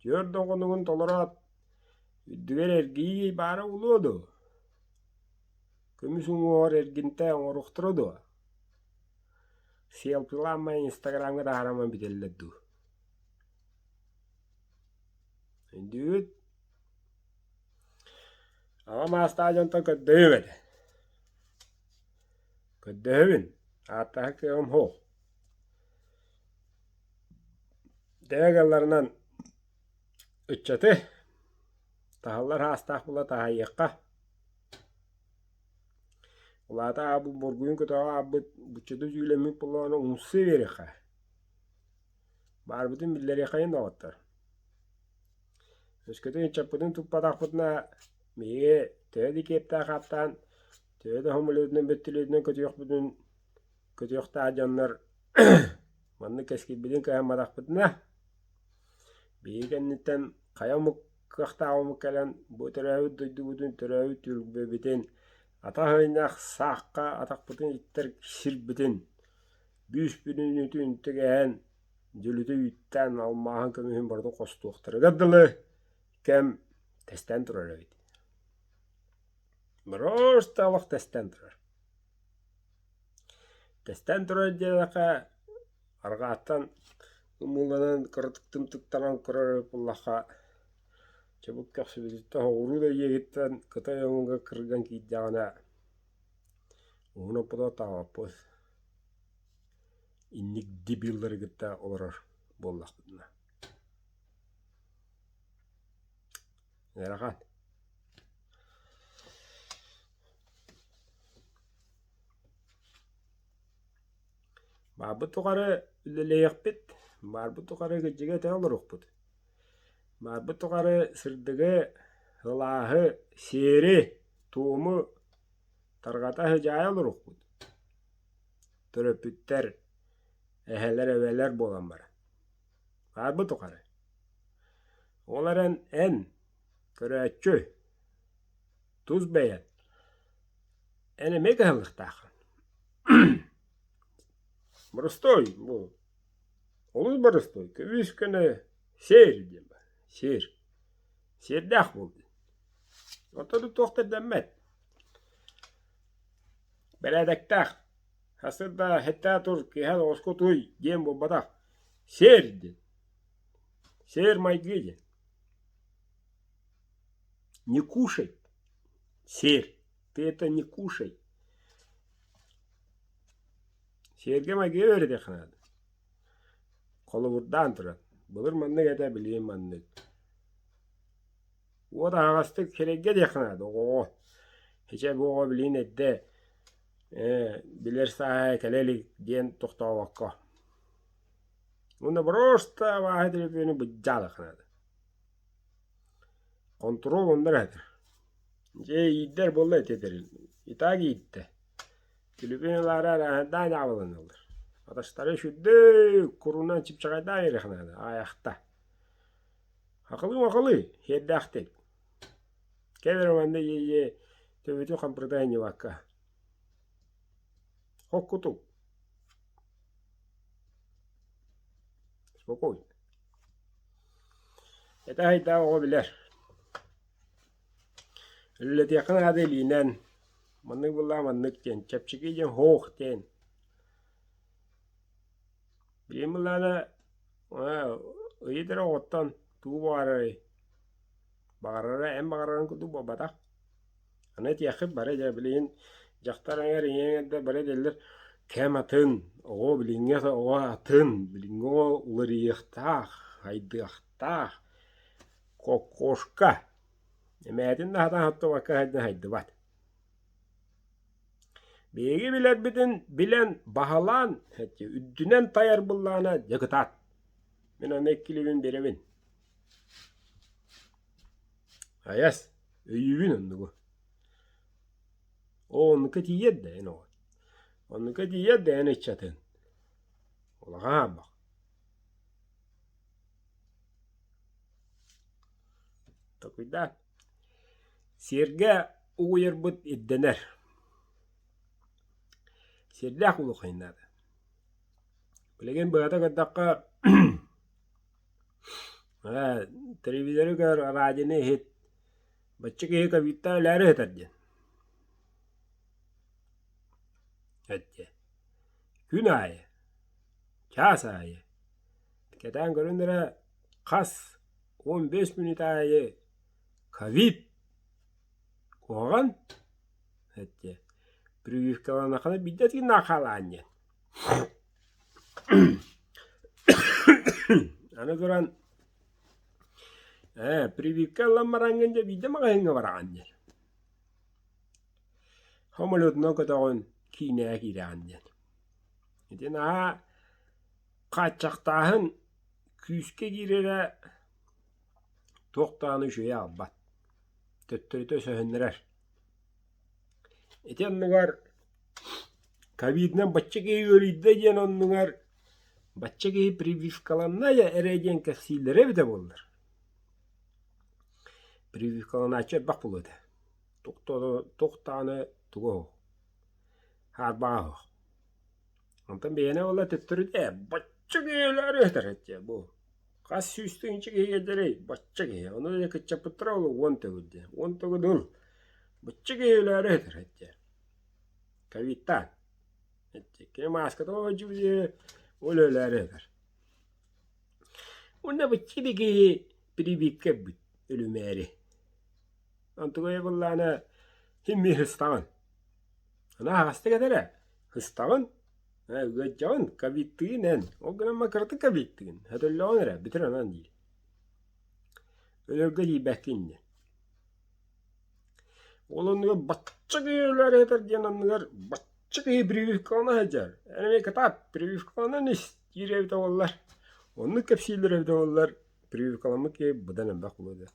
түөрт доҕонугун толороот, үрдүгэр эргийии баара буолуо дуо? Көмүс уҥуоҕар эргинтэ оҥоруохтара дуо? Селфилааммай Инстаграмҥа таһаараммын бүтэллэр дуу? Өйдүүгүт? Аҕам аастаах дьонтон көрдөһүөм этэ. Көрдөһөбүн, ааттаһар кыаҕым суох. Дэгэ галларынан ыччаты таһаллар аастаах буола таһайыахха. Улаата аабыт боргуйун көтөҕө аабыт буччаты дьүүлэммит буоллаҕына умсыы биэриэххэ. Баарбытын биллэриэхэйин доҕоттор. Өскөтүн ыччаппытын туппатахпытына биһиги төһө да киэптээх ааттаан, төһө да самолетунан бөртөлүөтүнэн көтүөхпүтүн көтүөхтээх дьоннор маннык кэскилбитин кыһамматахпытына биһиги кэнниттэн хайа омук кыахтаах омук кэлэн бу төрөөбүт дойдубутун, төрөөбүт түөлбэбитин атах ыйнаах саахха атахпытын иттэр сирбитин бүүс-бүтүннүүтүн түгэһэн дьөлүтэ үүттээн алмааһын көмүһүн барытын хостуохтарыгар дылы кэм тэстэн турар эбит. Просто олох тэстэн турар. Тэстэн турар диэтэххэ арҕааттан ымыыланан кыратык тымтыктанан көрөр эбит буоллахха чобук көхсүбүтүттэн соҕуруу да иэһиттэн кытай омуга кырган киирдэҕинэ уһун оппото таабаппыт инник дебиллары кытта олорор буоллахпытына ыарахан Баарбыт тухары үлэлиэхпит, баарбыт тухары кырдьыгы этэ олоруохпут. Баарбыт тухары сырдыгы, сылааһы, сиэри, туому тарҕата сыдьаайа олоруохпут. Төрөппүттэр, эһэлэр, эбэлэр буолан баран. Баарбыт тухары. Ол эрэн эн, көрөөччү, тус бэйэн, эн эмиэ кыһаллыахтааххын. Боростуой бу олус боростуой көбүс көнө сиэр диэн баар сиэр сиэрдээх буол диэн оттон туох да ирдэммэт бэрээдэктээх сарсыарда сэттэ тур киэһэ оҕуску утуй диэн буолбатах сиэр диэн сиэр-майгы диэн не кушай сиэр ты это не кушай Сиэргэ-майгыга үөрэтиэххэ наада. Холобурдаан туран, былыр маннык этэ, билигин маннык. Уот аһаҕастык сирэйгэ диэххэ наада оҕоҕо. Ичэ бу оҕо билигин эрдэ ээ, билэр сааһа кэлэ илик диэн тохтообокко. Уонна просто абааһы төлөпүөнү быдьаалыахха наада. Хонтуруол онно эрэ сытар. Дьэ иирдэр буолла ити тэрил. И так иирдэ. Түлүпүн ылаары арааһырдаан дьаабыланаллар. Атастара үчүгдүк курунан чыпчаҕайдаан ириэх наада, аайахта. Акылыы-макылыы, сиэрдээхтик. Кэл эрэ манна ийэ төбөтүн хампырыта анньыбакка. Хоккутук. Спокойно. Этэ айдаах оҕо билэр. Үлэлэтиэххэ наада илиинэн, маннык буоллаҕа маннык диэн, чэпчэки диэн һоох диэн. Билигин буоллаҕына ыйыт эрэ оҕоттон тугу баҕарарый? Баҕарара эн баҕарарыҥ курдук буолбатах. Аны этиэххит бары дьэ билигин дьахтар эҥэр ийэ эҥэрдэр бары этэллэр кэм атын, оҕо билиҥҥи оҕо атын, билиҥҥи оҕо уларыйыахтаах, сайдыахтаах. Кокошка Эмээтин да сатаан оттубакка сылдьан сайдыбат. Биһиги билэрбитин билэн, баһылаан, үрдүнэн тайар быллаана дьэ кытаат. Мин аны иккилибин биэрэбин. Айас, өйүүбүн оннугу. Оо, оннукка тиийэр да эн оҕо. Оннукка тиийэр да эн ыччатын. Улахан хаарбах. Толкуйдаан. Сиэргэ угуйарбыт ирдэнэр. Сиэрдээх буолуоххайын наада. Билигин быһата көрдөххө ээ телевизоры көр, радионы иһит, бачча киһи ковидтаах өлөөрү сытар диэн. Эттэ. Күн аайы, чаас аайы Кэтээн көрүн эрэ, хас 15 мүнүүтэ аайы ковид куһаҕан эттэ прививкаланаххына биирдэ тыыннаах хаалаҕын диэн. Аны туран ээ прививка ылан бараҥҥын дьэ биирдэ маҕаһыыҥҥа бараҕын диэн. Самолетунан көтөҕүн киинэҕэ киирэҕин диэн. Ити наһаа Хааччахтааһын күүскэ киирэрэ туох даҕаны үчүгэйи аҕалбат, төттөрүтэ өсөһүннэрэр. Ити оннугар ковидынан бачча киһи ыарыйда диэн оннугар бачча киһи прививкаланна эрэ диэн кэпсииллэрэ эбитэ буоллар. Прививкаланааччы элбэх буолуо этэ. Туох даҕаны туга суох, хаарбаҕа суох. Онтон бэйэни буолла төттөрүтэ бачча киһилэри этэр этэ бу. Хас сүүстүҥчэ киһи кэллэрий бачча киһи. Ону дьэ кыччаппыттара ол уон төгүл диэн. Уон төгүл ыл. Бачча киһилэри этэр этэ. Ковидтаан. Этэ. Кини мааската оҕодьу ол өлөөрү этэр. Уонна бачча киһи прививка ылбыт өлүмээри. Онтугай буоллаҕына син биир ыстаҕын. Аны аһаҕастык этэрэ ыстаҕын, ыаддьаҕын, ковидтыгын эн, ол гынан баран кыратык ковидтыгын, сөтөллөҕүн эрэ, бүтэр онон диир. Өлөргө тиийбэккин диэн. Ол оннугар бачча киһи өлөөрү сытар диэн оннугар бачча киһи прививкалана сылдьар. Эн эмиэ кытаат, прививкаланан ис диир эбитэ буоллар. Оннук кэпсииллэр эбитэ буоллар, прививкаламмыт киһи быдан элбэх буолуо этэ.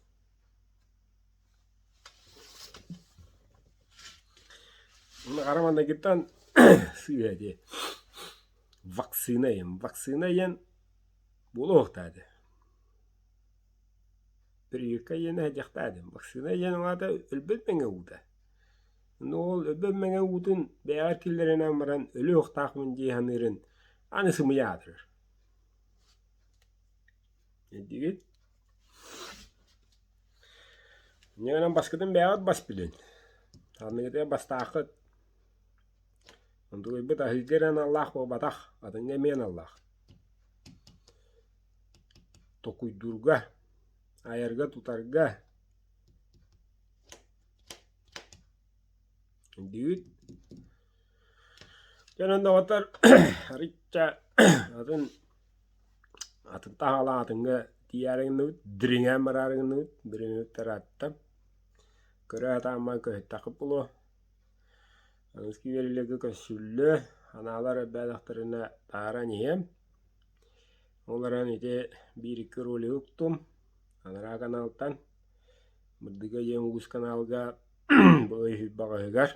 Хара маҥнайгыттан сыыһа дии. Вакцина диэн. Вакцина диэн буолуохтаах этэ. Прививка диэн сылдьыахтаах этим. Вакцина диэн ол аата өлбөт мэҥэ уута. Ону ол өлбөт мэҥэ уутун бэйэҕэр киллэринэн баран өлүө уохтаахпын дии саныырын аны сымыйа аатырар. Өйдүүгүт? Инньэ гынан баскытын бэйэҕит бас билин. Санныгытыгар бастааххыт. Онтугуйбут аһыырга эрэ аналлаах буолбатах, атыҥҥа эмиэ аналлаах. Токуйдуурга, айарга-тутарга Өйдүүгүт? Дьэ онон доҕоттор арыйча атын атын таһаалаах атыҥҥа тиийээри гынныбыт, дириҥээн бараары гынныбыт, бириэмэбит ыраатта. Көрө сатаамман көһүттэххит буолуо. Аныгыскы үөрүүлэргэ көрсүллүө, анаалар элбээтэхтэринэ таһааран иһиэм. Ол эрэн ити биир-икки ролигы уктум анараа каналтан. Мырдыга диэн уус каналга бу ый баҕаһыгар,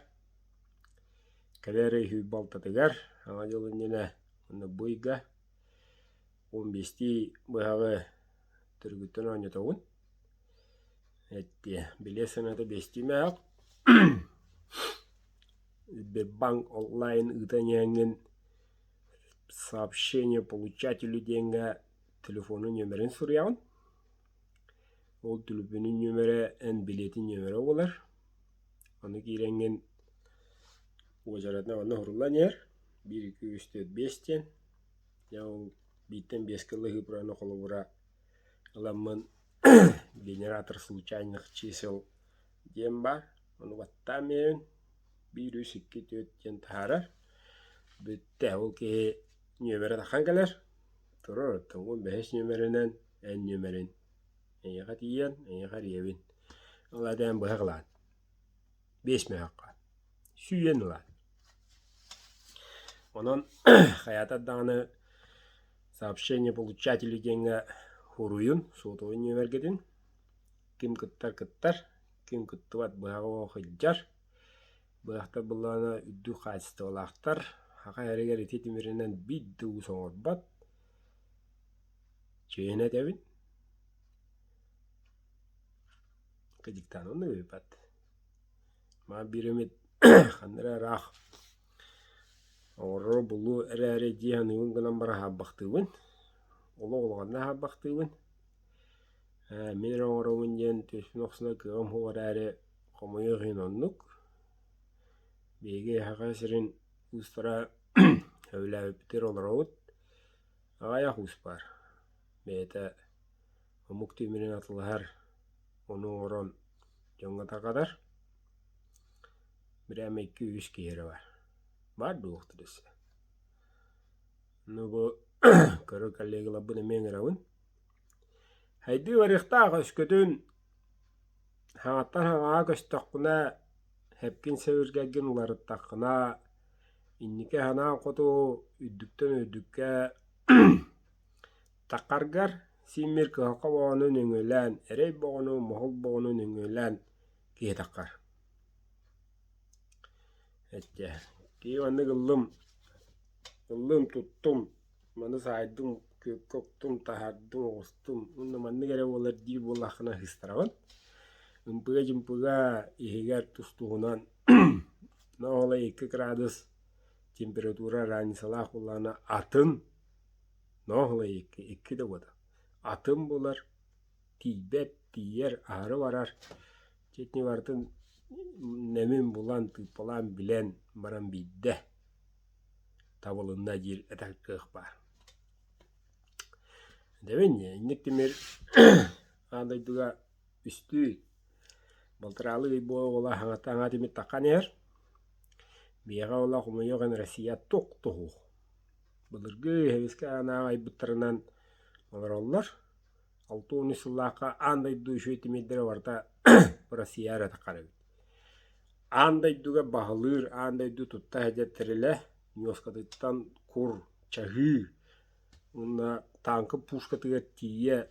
кэлэр ый балтатыгар Саҥа дьыл иннинэ уонна бу ыйга 15-тии быһаҕы төргүттэн оонньотобун. Эттиэ, билиэс санаата биэстии мөһөх. Сбербанк онлайн ыытан иһэҥҥин сообщение получателю диэҥҥэ телефонун нүөмэрин суруйаҕын. Ол түлүпүөнүн нүөмэрэ эн билиэтин нүөмэрэ буолар. Ону киирэҥҥин уочаратынан онно уһуруллан иһэр. Биир, икки, үс, түөрт, биэс диэн. Дьэ ол бииртэн биэскэ ыллаһыы холобура ыламмын генератор случайных чисел диэн баар. Ону баттаан биэрэбин. Биир, үс, икки, түөрт диэн таһаарар. Бүттэ. Ол киһи нүөмэрэ таххан кэлэр. Турар оттон бэһис нүөмэринэн эн нүөмэрин эйиэхэ тиийэн, эйиэхэ эрийэбин. Ол этээн быһа кылаан. Биэс мөһөххө. Сүүйэн ылаан. Онон хайаатар даҕаны сообщение получателю диэҥҥэ суруйун, суотабай нүөмэргитин. Ким кыттар кыттар, ким кыттыбат быһаҕа оҕо сылдьар. Быһахтар былаана үрдүк хаачыстыбалаахтар. Саха эригэр ити тимиринэн биир да уус оҥорбот. Чиэһинэ этэбин. Кыдьыктаан онно ыыппат. Маа биир эмит ханна эрэ ыраах оҥороро булуу эрээри дии саныыбын гынан баран хаалбахтыыбын. Олох улаханнык хаалбахтыыбын. Ээ мин эрэ оҥоробун диэн түөспүн охсуна кыаҕым суох эрээри хомойуох иһин оннук. Биһиги Саха сирин уустара сөбүлээбиппитигэр олоробут. Аҕыйах уус баар. Бэйэтэ омук тимирин атылаһар, ону оҥорон дьоҥҥо тарҕатар. Бирээмэ икки-үс киһи эрэ баар. Баар буолуохтар өссө. Ну бу көрөр коллегаларбын эмиэ ыҥырабын. Хайдыы барыахтаах өскөтүн хаҥаттан хаҥаҕа көстөххүнэ, эпкин сэбиргэлгин уларыттаххына, инники санаан хоту үрдүктэн үрдүккэ таххаргар сииммир кыһалҕа боҕону нөҥүөлээн, эрэй боҕону, моһол боҕону нөҥүөлээн киһи таххар. Эттэ, киһи маннык ыллым, ыллым, туттум, маны саайдым, күөккэ уктум, таһаардым, оҕустум уонна маннык эрэ буолар диир буоллаххына ыһыыстараҕын. Ымпыга-дьымпыга иһигэр тус-туһунан оҕолор икки кыраадыс температура разницалаах буоллаҕына атын ноһолой икки, икки да буолар. Атын булар, тиийбэт, тиийэр, аһары барар. Дьэ итини барытын нэмин булан, тыыппалаан билэн баран биирдэ табылынна диир этэр кыах баар. Этэбин инник тимир аан дойдуга үстүү балтараалыы ый буола-буола хаҥата тимир таххан иһэр. Биһиэхэ ол хомойуох иһин Россия туох туһуох. Былыргы сэбиэскэй анаах айбыттарынан олороллор. 60 сыллаахха аан дойду үчүгэй тимирдэрэ барыта Россия эрэ таххар эбит. Аан дойдуга баһылыыр, аан дойду тутта сылдьар тэрилэ ньуоскатыттан кур, чаһыы уонна тааҥка пушкатыгар тиийэ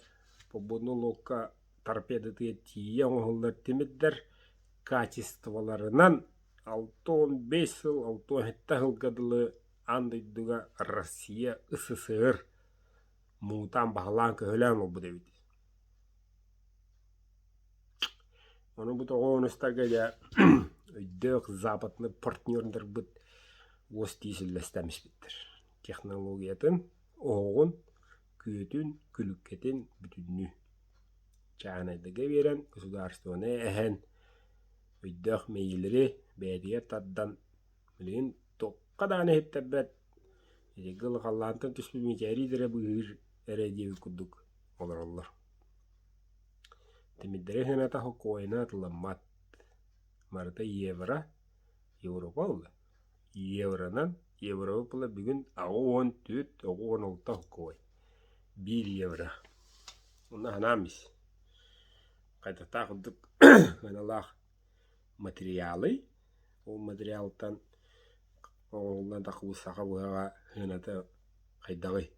подводнай лодка торпедатыгар тиийэ оҥоһуллар тимирдэр качестволарынан 65 сыл, 67 сылга дылы аан дойдуга Россия СССР муҥутаан баһылаан-көһүлээн олорбут эбит. Ону бу тоҕо онустарга дьэ өйдөөх западный партнердарбыт уос тиис үллэстэн испиттэр. Технологиятын, оһоҕун, күөтүн, күлүккэтин бүтүннүү. Чааһынайдарга биэрэн, государствоны эһэн, өйдөөх мэйиилэри бэйэтигэр тардан билигин туохха даҕаны иһиттэрбэт итиргэ халлаантан түспүт мичээрии эрэ быыһыыр эрэ диэбит курдук олороллор. Тимирдэри сыаната хокуойунан атыламмат. Барыта евро, Европа ылла. Евронан, евробыт була бүгүн 84, 96 хокуой. Биир евро. Онно санаам ис. Хайдахтаах курдук сыаналаах материалый. Ол материалтан оҥоһуллан тахсыбыт саха быһаҕа сыаната хайдаҕый?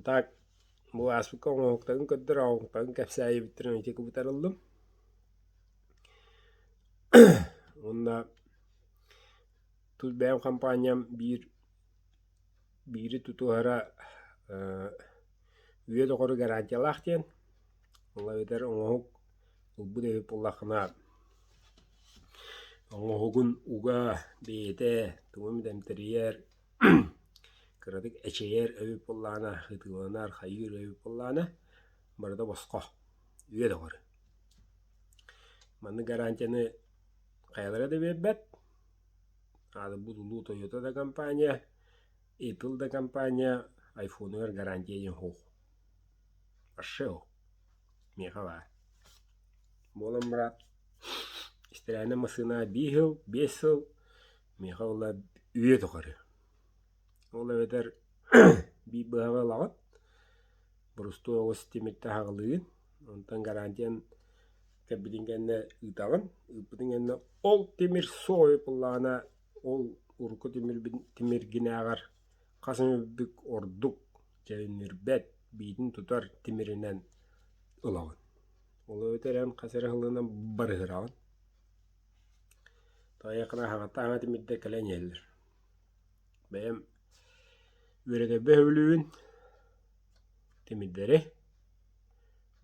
Так, бу ааспыкка оҥоһуктарын көрдөр, оҥоһуктарын кэпсээйибиттэрин ити кыбытарыллым. Уонна тус бэйэм хампаанньам биир биири тутуһара үйэ доҕору гарантиялаах диэн. Ол эбэтэр оҥоһук ылбыт эбит буоллаххына оҥоһугун уга бэйэтэ тугу эмит эмтэрийэр кыратык эчэйэр эбит буоллаҕына ытыаланар хайыыр эбит буоллаҕына барыта босхо үйэ доҕору. Маннык гарантияны хайалара да биэрбэт Аатырбыт улуу Toyota да компания, Apple да компания айфонугар гарантия диэн суох. Вообще суох. Миэхэ баар. Буолан баран истирээнэ массыына биир сыл, биэс сыл миэхэ буолла үйэ тухары. Ол эбэтэр биир быһаҕы ылаҕын, боростуой оҕус тимиртэ аҕалыыгын, онтон гарантиян кэлбитин кэннэ ыытаҕын, ыыппытыҥ кэннэ ол тимир суой буоллаҕына ол урукку тимирбин тимиргинээҕэр хас эмэ үрдүк ордук дьэбиннирбэт биитин тутар тимиринэн ылаҕын. Ол эбэтэр эн хас эрэ сылынан барыһыраҕын. Тайахына аһаҕаттааҥа тимирдэр кэлэн иһэллэр. Бэйэм үөрэтэрбэ сөбүлүүбүн тимирдэри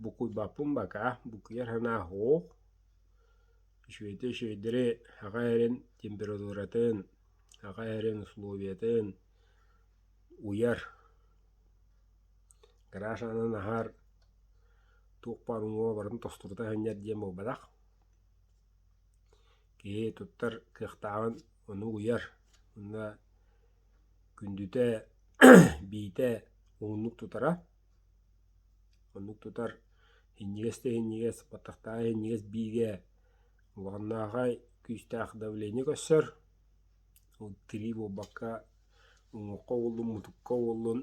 буккуйбаппын бакаа буккуйар санаа суох үчүгэйдик үчүгэйдэри аҕа эрин температуратын аҕа эрин условиятын уйар гараж аанын аһар туох баар уҥуоҕа барытын тостурута сынньар диэн буолбатах Киһи туттар кыахтааҕын ону уйар уонна күндүтэ биитэ уһуннук тутара. Оннук тутар иһинньигэс да иһинньигэс, баттахтааҕа иһинньигэс биигэ улаханнаахай күүстээх давление көрсөр. Ол тирии буолбакка уҥуохха уоллун, мутукка уоллун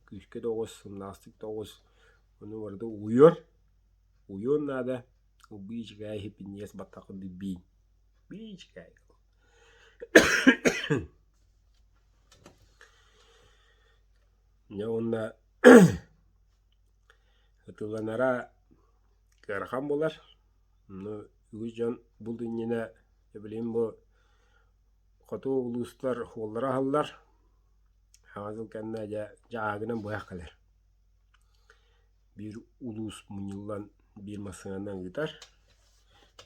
күүскэ да оҕус, сымнаҕастык да оҕус ону барыта уйар, уйуон наада. Убийчикай иһиппинньигэс баттах курдук биин. Биичикай. Дьэ уонна ытылланара ыарахан буолар. Ону үгүс дьон булт иннинэ билигин бу хоту улуустар суоллара аһыллар. Саҥа сыл кэннэ дьэ дьааһыгынан быһах кэлэр. Биир улуус мунньуллан биир массыынанан ыытар.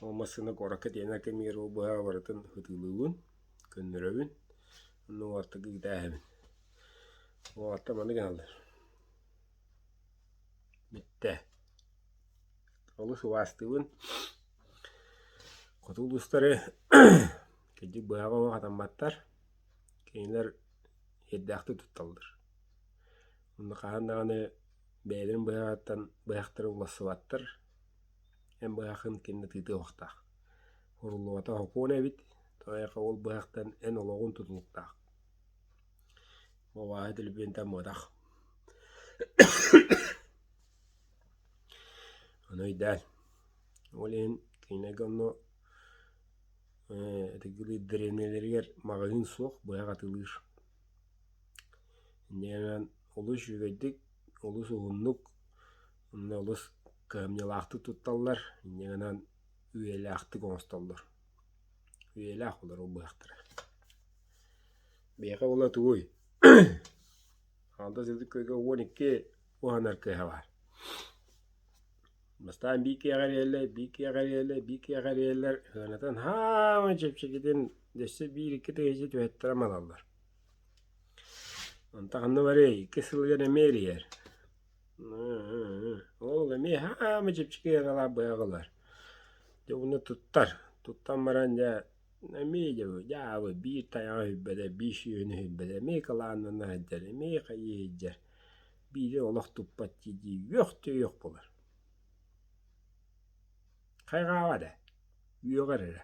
Ол массыына куоракка тиэнэр кэмигэр ол быһа барытын ытыылыыбын, көннөрөбүн уонна уолаттарга ыытааһыбын. Уолаттар маннык гыналлар. Бүттэ. Олус убаастыыбын. Хоту улуустары кырдьык быһаҕа олох хатамматтар. Кинилэр иэрдээхтик тутталлар. Онно хаһан даҕаны бэйэлэрин быһаҕыттан быһахтары уларсыбаттар, эн быһаххын кинини тыытыа уохтаах. Уруллубата сокуон эбит, тоҕо ол быһахтан эн олоҕун тутулуктаах. Бабааһы төлөпүөнтэн буотах. Ону өйдөөн. Ол иһин кинилэргэ онно итигили дэриэбинэлэригэр маҕаһыын суох, быһах атыылыыр. Инньэ гынан олус үчүгэйдик, олус уһуннук уонна олус кыһамньылаахтык тутталлар, инньэ гынан үйэлээхтик оҥостоллор. Үйэлээх олорор быһахтара. Биһиэхэ буола тугуй? Аҥардас Ытык Күөлгэ 12 уһанар кыһа баар. Бастаан биир киэҕэ эрийэллэр, биир киэҕэ эрийэллэр, биир киэҕэ эрийэллэр, сыанатын хаамай чэпчэкитин өссө биир-икки тыһыынча түһэттэрэ малаллар. Онтон ханна барыай, икки сылыгар эмиэ эрийэр. Ол эмиэ хаамай чэпчэки сыаналаах быһах ылар. Дьэ уонна туттар. Туттан баран дьэ эмиэ дьэ дьаабы биир тайаҕы сүлбэтэ, биир сүөһүнү сүлбэтэ, эмиэ кылааннана сылдьар, эмиэ хайыы сылдьар. Биири олох туппат дии-дии үөх да үөх буолар. Хайҕаабат ээ, үөҕэр эрэ.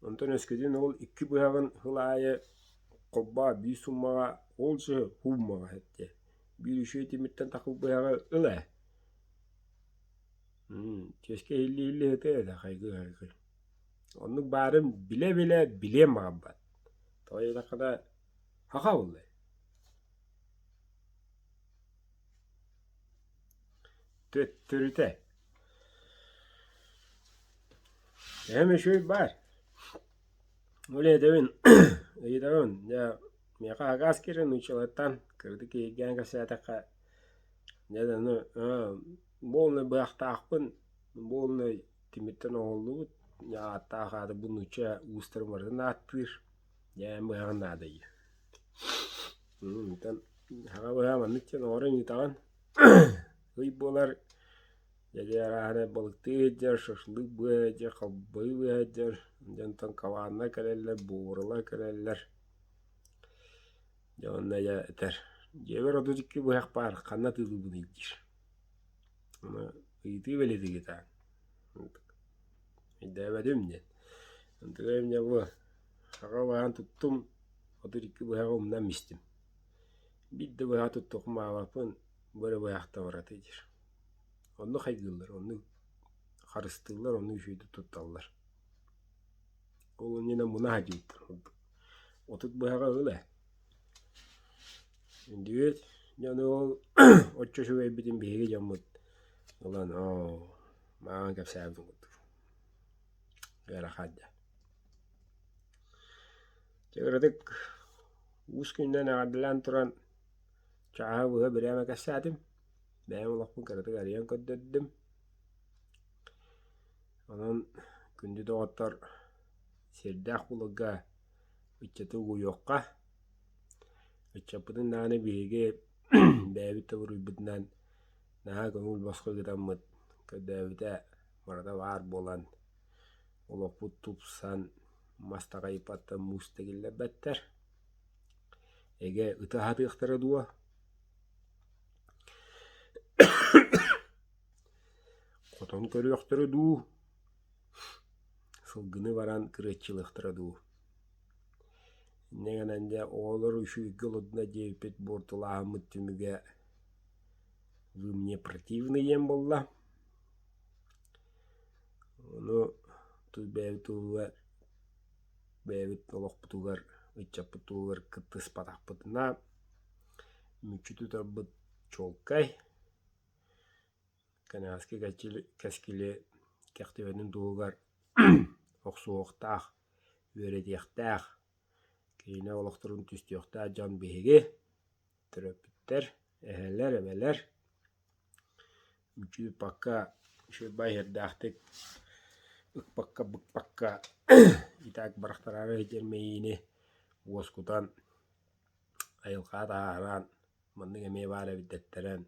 Онтон өскөтүн ол икки быһаҕын сыл аайы холбоо биир суммаҕа ол же ууммаҕа эттэ. Биир үчүгэй тимиртэн тахыл быһаҕы ыл ээ. Чиэскэ иһиллии-иһиллии сытыа этэ хайгыы-хайгыы. Оннук баарын билэ-билэ билиэн баҕарбат. Тоҕо диэтэххинэ саха буолла. Төттөрүтэ. Эһэм үчүгэй баар. Ол этэбин, ыйытабын, дьэ миэхэ агаас киирэн нууччалартан кыратык киһиргээн кэпсээтэххэ, дьэ ону буолунай быһахтаахпын, буолунай тимиртэн оҥоһуллубут, ааттаах аата бу нуучча уустарын барытын ааттыыр, дьэ эн быһаҕын наада диир. Онтон саҥа быһа маннык диэн оҥорон ыытаҕын, ый буолар, дьэ дьэ арааһынай балыктыы сылдьар, шашлык быһа сылдьар, халбаһыы быһа сылдьар, дьэ онтон кабааннар кэлэллэр, бууралар кэлэллэр. Дьэ онно дьэ этэр: «Дьиэбэр 32 быһах баар, ханна атыылыыбыный?» диир. Ону ыйытыы бэлиэтигитаан өйдөөбөтүм диэн. Онтугайым дьэ бу хаҕа баһан туттум, 32 быһаҕы умнан истим. Биир да быһаҕы туттуохпун баҕарбаппын, бу эрэ быһахта барата диир. Оннук хайгыыллар, оннук харыстыыллар, оннук үчүгэйдик тутталлар. Ол иннинэ муна садьыйбыттар курдук. 30 быһаҕы ыл ээ. Үндүөт дьону ол оччо үчүгэйбитин биһиги дьоммут ылан оо мааҕын кэпсээбитин курдук ыарахан дьэ. Чэ кыратык уус күнүнэн эҕэрдэлээн туран чааһы быһа бирээмэ кэпсээтим. Бэйэм олохпун кыратык арыйан көрдөрдүм. Онон күндү доҕоттор сиэрдээх буларга ыччаты угуйуохха. Ыччаппытын даҕаны биһиги бэйэбит да буруйбутунан наһаа көҥүл босхо ыытаммыт көрдөөбүтэ барыта баар буолан олохпут тупсан мас таҕайыппаттан муус да киллэрбэттэр. Эгэ ыты аһатыахтара дуо? Хотон көрүөхтэрэ дуу, сылгыны баран кырыаччылыахтара дуу. Инньэ гынан дьэ оҕолор үчүгэйгэ олордуна диэбиппит буортулааһыммыт түмүгэ вы мне противны диэн буолла. Ону тус бэйэбит туһугар бэйэбит олохпутугар, ыччаппыт туһугар кыттыспатахпытына мүччү тутарбыт чуолкай. Кэнэҕэски кэскили кэхтибэтин туһугар охсуһуохтаах, үөрэтиэхтээх, киинэ олохторун түстүөхтээх дьон биһиги, төрөппүттэр, эһэлэр, эбэлэр Мүччү үчүгэй иһэрдээхтик ыкпакка-быкпакка итак бырахтараары сылдьар мэйиини уоскутан, айылҕаҕа таһааран маннык эмиэ баар эбит дэттэрэн,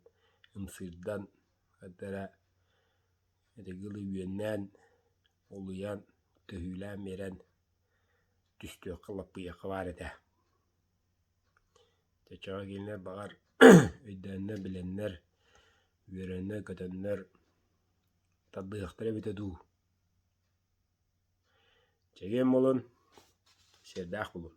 ымсыырдан эрэ итигилы үөннээн, олуйан, төһүүлээн биэрэн түстүөххэ, лаппыйыахха баар этэ. Чочоҕо кинилэр баҕар өйдөөннөр, билэннэр, үөрэннэр-көтөннөр тардыһыахтара эбитэ дуу. Чэгиэн буолун, сиэрдээх буолун.